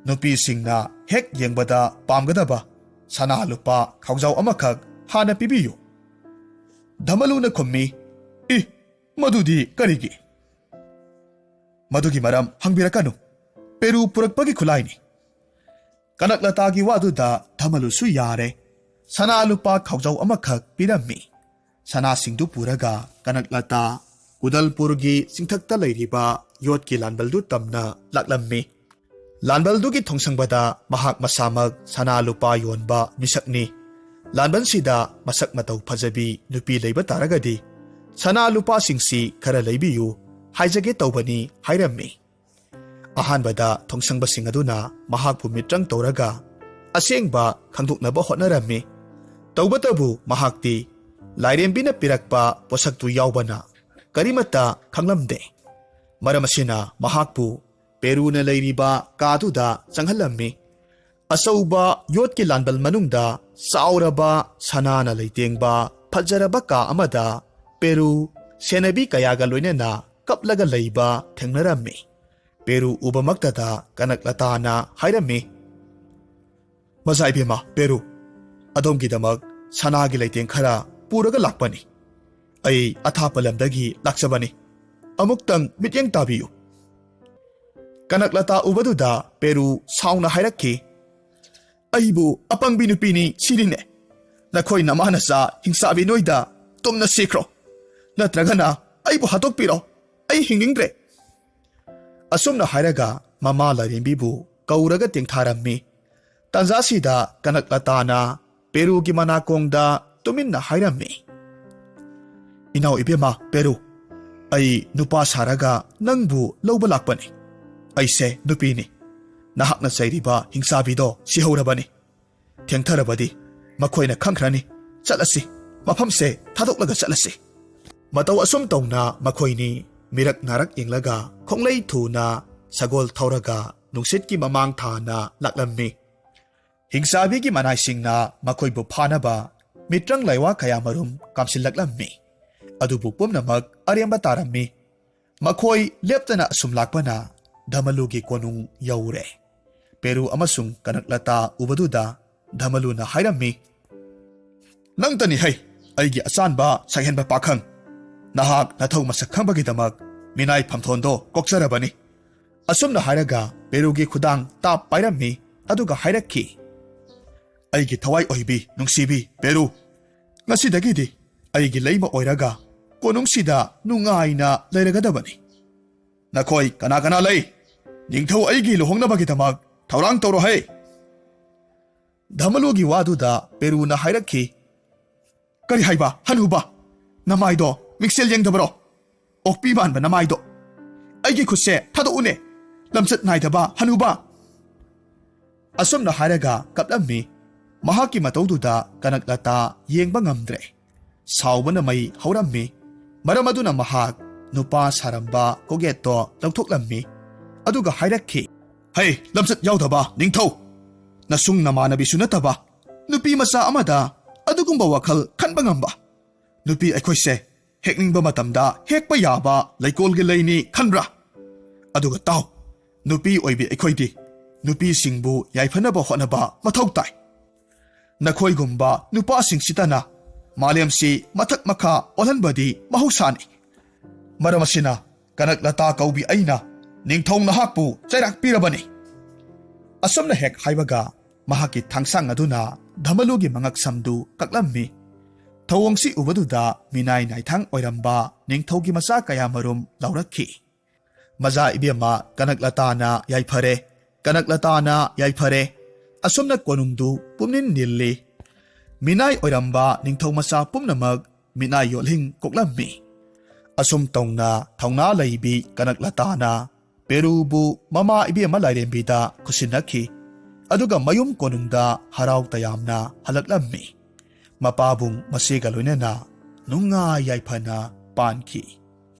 ꯅꯨꯄꯤꯁꯤꯡꯅ ꯍꯦꯛ ꯌꯦꯡꯕꯗ ꯄꯥꯝꯒꯗꯕ ꯁꯅꯥ ꯂꯨꯄꯥ ꯈꯥꯎꯖꯥꯎ ꯑꯃꯈꯛ ꯍꯥꯟꯅ ꯄꯤꯕꯤꯌꯨ꯫" ꯙꯃꯂꯨꯅ ꯈꯨꯝꯃꯤ, "ꯏ, ꯃꯗꯨꯗꯤ ꯀꯔꯤꯒꯤ?" "ꯃꯗꯨꯒꯤ ꯃꯔꯝ ꯍꯪꯕꯤꯔꯛꯀꯅꯨ꯫ ꯄꯦꯔꯨ ꯄꯨꯔꯛꯄꯒꯤ ꯈꯨꯠꯂꯥꯏꯅꯤ꯫" ꯀꯅꯛꯂꯇꯥꯒꯤ ꯋꯥꯗꯨꯗ ꯙꯃꯂꯨꯁꯨ ꯌꯥꯔꯦ꯫ ꯁꯅꯥ ꯂꯨꯄꯥ ꯈꯥꯎꯖꯥꯎ ꯑꯃꯈꯛ ꯄꯤꯔꯝꯃꯤ꯫ ꯁꯅꯥꯁꯤꯡꯗꯨ ꯄꯨꯔꯒ ꯀꯅꯛꯂꯇꯥ ꯎꯗꯜꯄꯨꯔꯒꯤ ꯆꯤꯡꯊꯛꯇ ꯂꯩꯔꯤꯕ ꯌꯣꯠꯀꯤ ꯂꯥꯟꯕꯜꯗꯨ ꯇꯝꯅ ꯂꯥꯛꯂꯝꯃꯤ꯫ ꯂꯥꯟꯕꯜꯗꯨꯒꯤ ꯊꯣꯡꯁꯪꯕꯗ ꯃꯍꯥꯛ ꯃꯁꯥꯃꯛ ꯁꯅꯥ ꯂꯨꯄꯥ ꯌꯣꯟꯕ ꯃꯤꯁꯛꯅꯤ꯫ ꯂꯥꯟꯕꯜꯁꯤꯗ ꯃꯁꯛ ꯃꯇꯧ ꯐꯖꯕꯤ ꯅꯨꯄꯤ ꯂꯩꯕ ꯇꯥꯔꯒꯗꯤ ꯁꯅꯥ ꯂꯨꯄꯥꯁꯤꯡꯁꯤ ꯈꯔ ꯂꯩꯕꯤꯌꯨ ꯍꯥꯏꯖꯒꯦ ꯇꯧꯕꯅꯤ ꯍꯥꯏꯔꯝꯃꯤ꯫ ꯑꯍꯥꯟꯕꯗ ꯊꯣꯡꯁꯪꯕꯁꯤꯡ ꯑꯗꯨꯅ ꯃꯍꯥꯛꯄꯨ ꯃꯤꯇ꯭ꯔꯪ ꯇꯧꯔꯒ ꯑꯁꯦꯡꯕ ꯈꯪꯗꯣꯛꯅꯕ ꯍꯣꯠꯅꯔꯝꯃꯤ꯫ ꯇꯧꯕꯇꯕꯨ ꯃꯍꯥꯛꯇꯤ ꯂꯥꯏꯔꯦꯝꯕꯤꯅ ꯄꯤꯔꯛꯄ ꯄꯣꯠꯁꯛꯇꯨ ꯌꯥꯎꯕꯅ ꯀꯔꯤꯃꯠꯇ ꯈꯪꯂꯝꯗꯦ꯫ ꯃꯔꯝ ꯑꯁꯤꯅ ꯃꯍꯥꯛꯄꯨ ꯄꯦꯔꯨꯅ ꯂꯩꯔꯤꯕ ꯀꯥꯗꯨꯗ ꯆꯪꯍꯜꯂꯝꯃꯤ꯫ ꯑꯆꯧꯕ ꯌꯣꯠꯀꯤ ꯂꯥꯟꯕꯜ ꯃꯅꯨꯡꯗ ꯆꯥꯎꯔꯕ ꯁꯅꯥꯅ ꯂꯩꯇꯦꯡꯕ ꯐꯖꯔꯕ ꯀꯥ ꯑꯃꯗ ꯄꯦꯔꯨ ꯁꯦꯟꯅꯕꯤ ꯀꯌꯥꯒ ꯂꯣꯏꯅꯅ ꯀꯞꯂꯒ ꯂꯩꯕ ꯊꯦꯡꯅꯔꯝꯃꯤ꯫ ꯄꯦꯔꯨ ꯎꯕꯃꯛꯇꯗ ꯀꯅꯛꯂꯇꯥꯅ ꯍꯥꯏꯔꯝꯃꯤ, "ꯃꯆꯥ ꯏꯕꯦꯝꯃ ꯄꯦꯔꯨ, ꯑꯗꯣꯝꯒꯤꯗꯃꯛ ꯁꯅꯥꯒꯤ ꯂꯩꯇꯦꯡ ꯈꯔ ꯄꯨꯔꯒ ꯂꯥꯛꯄꯅꯤ꯫ ꯑꯩ ꯑꯊꯥꯞꯄ ꯂꯝꯗꯒꯤ ꯂꯥꯛꯆꯕꯅꯤ꯫ ꯑꯃꯨꯛꯇꯪ ꯃꯤꯠꯌꯦꯡ ꯇꯥꯕꯤꯌꯨ꯫" ꯀꯅꯛꯂꯇꯥ ꯎꯕꯗꯨꯗ ꯄꯦꯔꯨ ꯁꯥꯎꯅ ꯍꯥꯏꯔꯛꯈꯤ, "ꯑꯩꯕꯨ ꯑꯄꯪꯕꯤ ꯅꯨꯄꯤꯅꯤ ꯁꯤꯔꯤꯅꯦ꯫ ꯅꯈꯣꯏ ꯅꯃꯥ ꯅꯆꯥ ꯍꯤꯡꯆꯥꯕꯤ ꯅꯣꯏꯗ ꯇꯨꯝꯅ ꯁꯤꯈ꯭ꯔꯣ, ꯅꯠꯇ꯭ꯔꯒꯅ ꯑꯩꯕꯨ ꯍꯥꯠꯇꯣꯛꯄꯤꯔꯣ꯫ ꯑꯩ ꯍꯤꯡꯅꯤꯡꯗ꯭ꯔꯦ꯫" ꯑꯁꯨꯝꯅ ꯍꯥꯏꯔꯒ ꯃꯃꯥ ꯂꯥꯏꯔꯦꯝꯕꯤꯕꯨ ꯀꯧꯔꯒ ꯇꯦꯡꯊꯥꯔꯝꯃꯤ꯫ ꯇꯥꯟꯖꯥꯁꯤꯗ ꯀꯅꯛꯂꯇꯥꯅ ꯄꯦꯔꯨꯒꯤ ꯃꯅꯥꯀꯣꯡꯗ ꯇꯨꯃꯤꯟꯅ ꯍꯥꯏꯔꯝꯃꯤ, "ꯏꯅꯥꯎ ꯏꯕꯦꯝꯃ ꯄꯦꯔꯨ, ꯑꯩ ꯅꯨꯄꯥ ꯁꯥꯔꯒ ꯅꯪꯕꯨ ꯂꯧꯕ ꯂꯥꯛꯄꯅꯤ꯫ ꯑꯩꯁꯦ ꯅꯨꯄꯤꯅꯤ꯫ ꯅꯍꯥꯛꯅ ꯆꯩꯔꯤꯕ ꯍꯤꯡꯆꯥꯕꯤꯗꯣ ꯁꯤꯍꯧꯔꯕꯅꯤ꯫ ꯊꯦꯡꯊꯔꯕꯗꯤ ꯃꯈꯣꯏꯅ ꯈꯪꯈ꯭ꯔꯅꯤ꯫ ꯆꯠꯂꯁꯤ, ꯃꯐꯝꯁꯦ ꯊꯥꯗꯣꯛꯂꯒ ꯆꯠꯂꯁꯤ꯫" ꯃꯇꯧ ꯑꯁꯨꯝ ꯇꯧꯅ ꯃꯈꯣꯏꯅꯤ ꯃꯤꯔꯛ ꯅꯥꯔꯛ ꯌꯦꯡꯂꯒ ꯈꯣꯡꯂꯩ ꯊꯨꯅ ꯁꯒꯣꯜ ꯊꯧꯔꯒ ꯅꯨꯡꯁꯤꯠꯀꯤ ꯃꯃꯥꯡ ꯊꯥꯅ ꯂꯥꯛꯂꯝꯃꯤ꯫ ꯍꯤꯡꯆꯥꯕꯤꯒꯤ ꯃꯅꯥꯏꯁꯤꯡꯅ ꯃꯈꯣꯏꯕꯨ ꯐꯥꯅꯕ ꯃꯤꯇ꯭ꯔꯪ ꯂꯥꯏꯋꯥ ꯀꯌꯥꯃꯔꯨꯝ ꯀꯥꯝꯁꯤꯜꯂꯛꯂꯝꯃꯤ꯫ ꯑꯗꯨꯕꯨ ꯄꯨꯝꯅꯃꯛ ꯑꯔꯦꯝꯕ ꯇꯥꯔꯝꯃꯤ꯫ ꯃꯈꯣꯏ ꯂꯦꯞꯇꯅ ꯑꯁꯨꯝ ꯂꯥꯛꯄꯅ ꯙꯃꯂꯨꯒꯤ ꯀꯣꯅꯨꯡ ꯌꯧꯔꯦ꯫ ꯄꯦꯔꯨ ꯑꯃꯁꯨꯡ ꯀꯅꯛꯂꯇꯥ ꯎꯕꯗꯨꯗ ꯙꯃꯂꯨꯅ ꯍꯥꯏꯔꯝꯃꯤ, "ꯅꯪꯇꯅꯤ ꯍꯩ, ꯑꯩꯒꯤ ꯑꯆꯥꯟꯕ ꯁꯛꯍꯦꯟꯕ ꯄꯥꯈꯪ꯫ ꯅꯍꯥꯛ ꯅꯊꯧ ꯃꯁꯛ ꯈꯪꯕꯒꯤꯗꯃꯛ ꯃꯤꯅꯥꯏ ꯐꯝꯊꯣꯟꯗꯣ ꯀꯣꯛꯆꯔꯕꯅꯤ꯫" ꯑꯁꯨꯝꯅ ꯍꯥꯏꯔꯒ ꯄꯦꯔꯨꯒꯤ ꯈꯨꯗꯥꯡ ꯇꯥꯞ ꯄꯥꯏꯔꯝꯃꯤ, ꯑꯗꯨꯒ ꯍꯥꯏꯔꯛꯈꯤ, ꯑꯩꯒꯤ ꯊꯋꯥꯏ ꯑꯣꯏꯕꯤ, ꯅꯨꯡꯁꯤꯕꯤ ꯄꯦꯔꯨ, ꯉꯁꯤꯗꯒꯤꯗꯤ ꯑꯩꯒꯤ ꯂꯩꯃ ꯑꯣꯏꯔꯒ ꯀꯣꯅꯨꯡꯁꯤꯗ ꯅꯨꯡꯉꯥꯏꯅ ꯂꯩꯔꯒꯗꯕꯅꯤ꯫ ꯅꯈꯣꯏ ꯀꯅꯥ ꯀꯅꯥ ꯂꯩ? ꯅꯤꯡꯊꯧ ꯑꯩꯒꯤ ꯂꯨꯍꯣꯡꯅꯕꯒꯤꯗꯃꯛ ꯊꯧꯔꯥꯡ ꯇꯧꯔꯣ ꯍꯦ!" ꯙꯃꯂꯨꯒꯤ ꯋꯥꯗꯨꯗ ꯄꯦꯔꯨꯅ ꯍꯥꯏꯔꯛꯈꯤ, "ꯀꯔꯤ ꯍꯥꯏꯕ, ꯍꯅꯨꯕ? ꯅꯃꯥꯏꯗꯣ ꯃꯤꯡꯁꯦꯜ ꯌꯦꯡꯗꯕꯔꯣ? ꯑꯣꯛꯄꯤ ꯃꯥꯟꯕ ꯅꯃꯥꯏꯗꯣ! ꯑꯩꯒꯤ ꯈꯨꯠꯁꯦ ꯊꯥꯗꯣꯛꯎꯅꯦ, ꯂꯝꯆꯠ ꯅꯥꯏꯗꯕ ꯍꯅꯨꯕ!" ꯑꯁꯨꯝꯅ ꯍꯥꯏꯔꯒ ꯀꯞꯂꯝꯃꯤ꯫ ꯃꯍꯥꯛꯀꯤ ꯃꯇꯧꯗꯨꯗ ꯀꯅꯛꯂꯇꯥ ꯌꯦꯡꯕ ꯉꯝꯗ꯭ꯔꯦ꯫ ꯁꯥꯎꯕꯅ ꯃꯩ ꯍꯧꯔꯝꯃꯤ꯫ ꯃꯔꯝ ꯑꯗꯨꯅ ꯃꯍꯥꯛ ꯅꯨꯄꯥ ꯁꯥꯔꯝꯕ ꯀꯣꯛꯌꯦꯠꯇꯣ ꯂꯧꯊꯣꯛꯂꯝꯃꯤ꯫ ꯑꯗꯨꯒ ꯍꯥꯏꯔꯛꯈꯤ, "ꯍꯩ, ꯂꯝꯆꯠ ꯌꯥꯎꯗꯕ ꯅꯤꯡꯊꯧ! ꯅꯁꯨꯡ ꯅꯃꯥꯟꯅꯕꯤꯁꯨ ꯅꯠꯇꯕ ꯅꯨꯄꯤ ꯃꯆꯥ ꯑꯃꯗ ꯑꯗꯨꯒꯨꯝꯕ ꯋꯥꯈꯜ ꯈꯟꯕ ꯉꯝꯕ? ꯅꯨꯄꯤ ꯑꯩꯈꯣꯏꯁꯦ ꯍꯦꯛꯅꯤꯡꯕ ꯃꯇꯝꯗ ꯍꯦꯛꯄ ꯌꯥꯕ ꯂꯩꯀꯣꯜꯒꯤ ꯂꯩꯅꯤ ꯈꯟꯕ꯭ꯔꯥ? ꯑꯗꯨꯒ ꯇꯥꯎ, ꯅꯨꯄꯤ ꯑꯣꯏꯕꯤ ꯑꯩꯈꯣꯏꯗꯤ ꯅꯨꯄꯤꯁꯤꯡꯕꯨ ꯌꯥꯏꯐꯅꯕ ꯍꯣꯠꯅꯕ ꯃꯊꯧ ꯇꯥꯏ꯫ ꯅꯈꯣꯏꯒꯨꯝꯕ ꯅꯨꯄꯥꯁꯤꯡꯁꯤꯇꯅ ꯃꯥꯂꯦꯝꯁꯤ ꯃꯊꯛ ꯃꯈꯥ ꯑꯣꯜꯍꯟꯕꯗꯤ ꯃꯍꯧꯁꯥꯅꯤ꯫ ꯃꯔꯝ ꯑꯁꯤꯅ ꯀꯅꯛꯂꯇꯥ ꯀꯧꯕꯤ ꯑꯩꯅ ꯅꯤꯡꯊꯧ ꯅꯍꯥꯛꯄꯨ ꯆꯩꯔꯥꯛ ꯄꯤꯔꯕꯅꯤ꯫" ꯑꯁꯨꯝꯅ ꯍꯦꯛ ꯍꯥꯏꯕꯒ ꯃꯍꯥꯛꯀꯤ ꯊꯥꯡꯁꯥꯡ ꯑꯗꯨꯅ ꯙꯃꯂꯨꯒꯤ ꯃꯉꯛꯁꯝꯗꯨ ꯀꯛꯂꯝꯃꯤ꯫ ꯊꯧꯑꯣꯡꯁꯤ ꯎꯕꯗꯨꯗ ꯃꯤꯅꯥꯏ ꯅꯥꯏꯊꯥꯡ ꯑꯣꯏꯔꯝꯕ ꯅꯤꯡꯊꯧꯒꯤ ꯃꯆꯥ ꯀꯌꯥꯃꯔꯨꯝ ꯂꯥꯎꯔꯛꯈꯤ꯫ "ꯃꯆꯥ ꯏꯕꯦꯝꯃ ꯀꯅꯛꯂꯇꯥꯅ ꯌꯥꯏꯐꯔꯦ, ꯀꯅꯛꯂꯇꯥꯅ ꯌꯥꯏꯐꯔꯦ꯫" ꯑꯁꯨꯝꯅ ꯀꯣꯅꯨꯡꯗꯨ ꯄꯨꯝꯅꯤꯟ ꯅꯤꯜꯂꯤ꯫ ꯃꯤꯅꯥꯏ ꯑꯣꯏꯔꯝꯕ ꯅꯤꯡꯊꯧ ꯃꯆꯥ ꯄꯨꯝꯅꯃꯛ ꯃꯤꯅꯥꯏ ꯌꯣꯜꯍꯤꯡ ꯀꯣꯛꯂꯝꯃꯤ꯫ ꯑꯁꯨꯝ ꯇꯧꯅ ꯊꯧꯅꯥ ꯂꯩꯕꯤ ꯀꯅꯛꯂꯇꯥꯅ ꯄꯦꯔꯨꯕꯨ ꯃꯃꯥ ꯏꯕꯦꯝꯃ ꯂꯥꯏꯔꯦꯝꯕꯤꯗ ꯈꯨꯠꯁꯤꯟꯅꯈꯤ꯫ ꯑꯗꯨꯒ ꯃꯌꯨꯝ ꯀꯣꯅꯨꯡꯗ ꯍꯔꯥꯎ ꯇꯌꯥꯝꯅ ꯍꯜꯂꯛꯂꯝꯃꯤ꯫ ꯃꯄꯥꯕꯨꯡ ꯃꯆꯦꯒ ꯂꯣꯏꯅꯅ ꯅꯨꯡꯉꯥꯏ ꯌꯥꯏꯐꯅ ꯄꯥꯟꯈꯤ꯫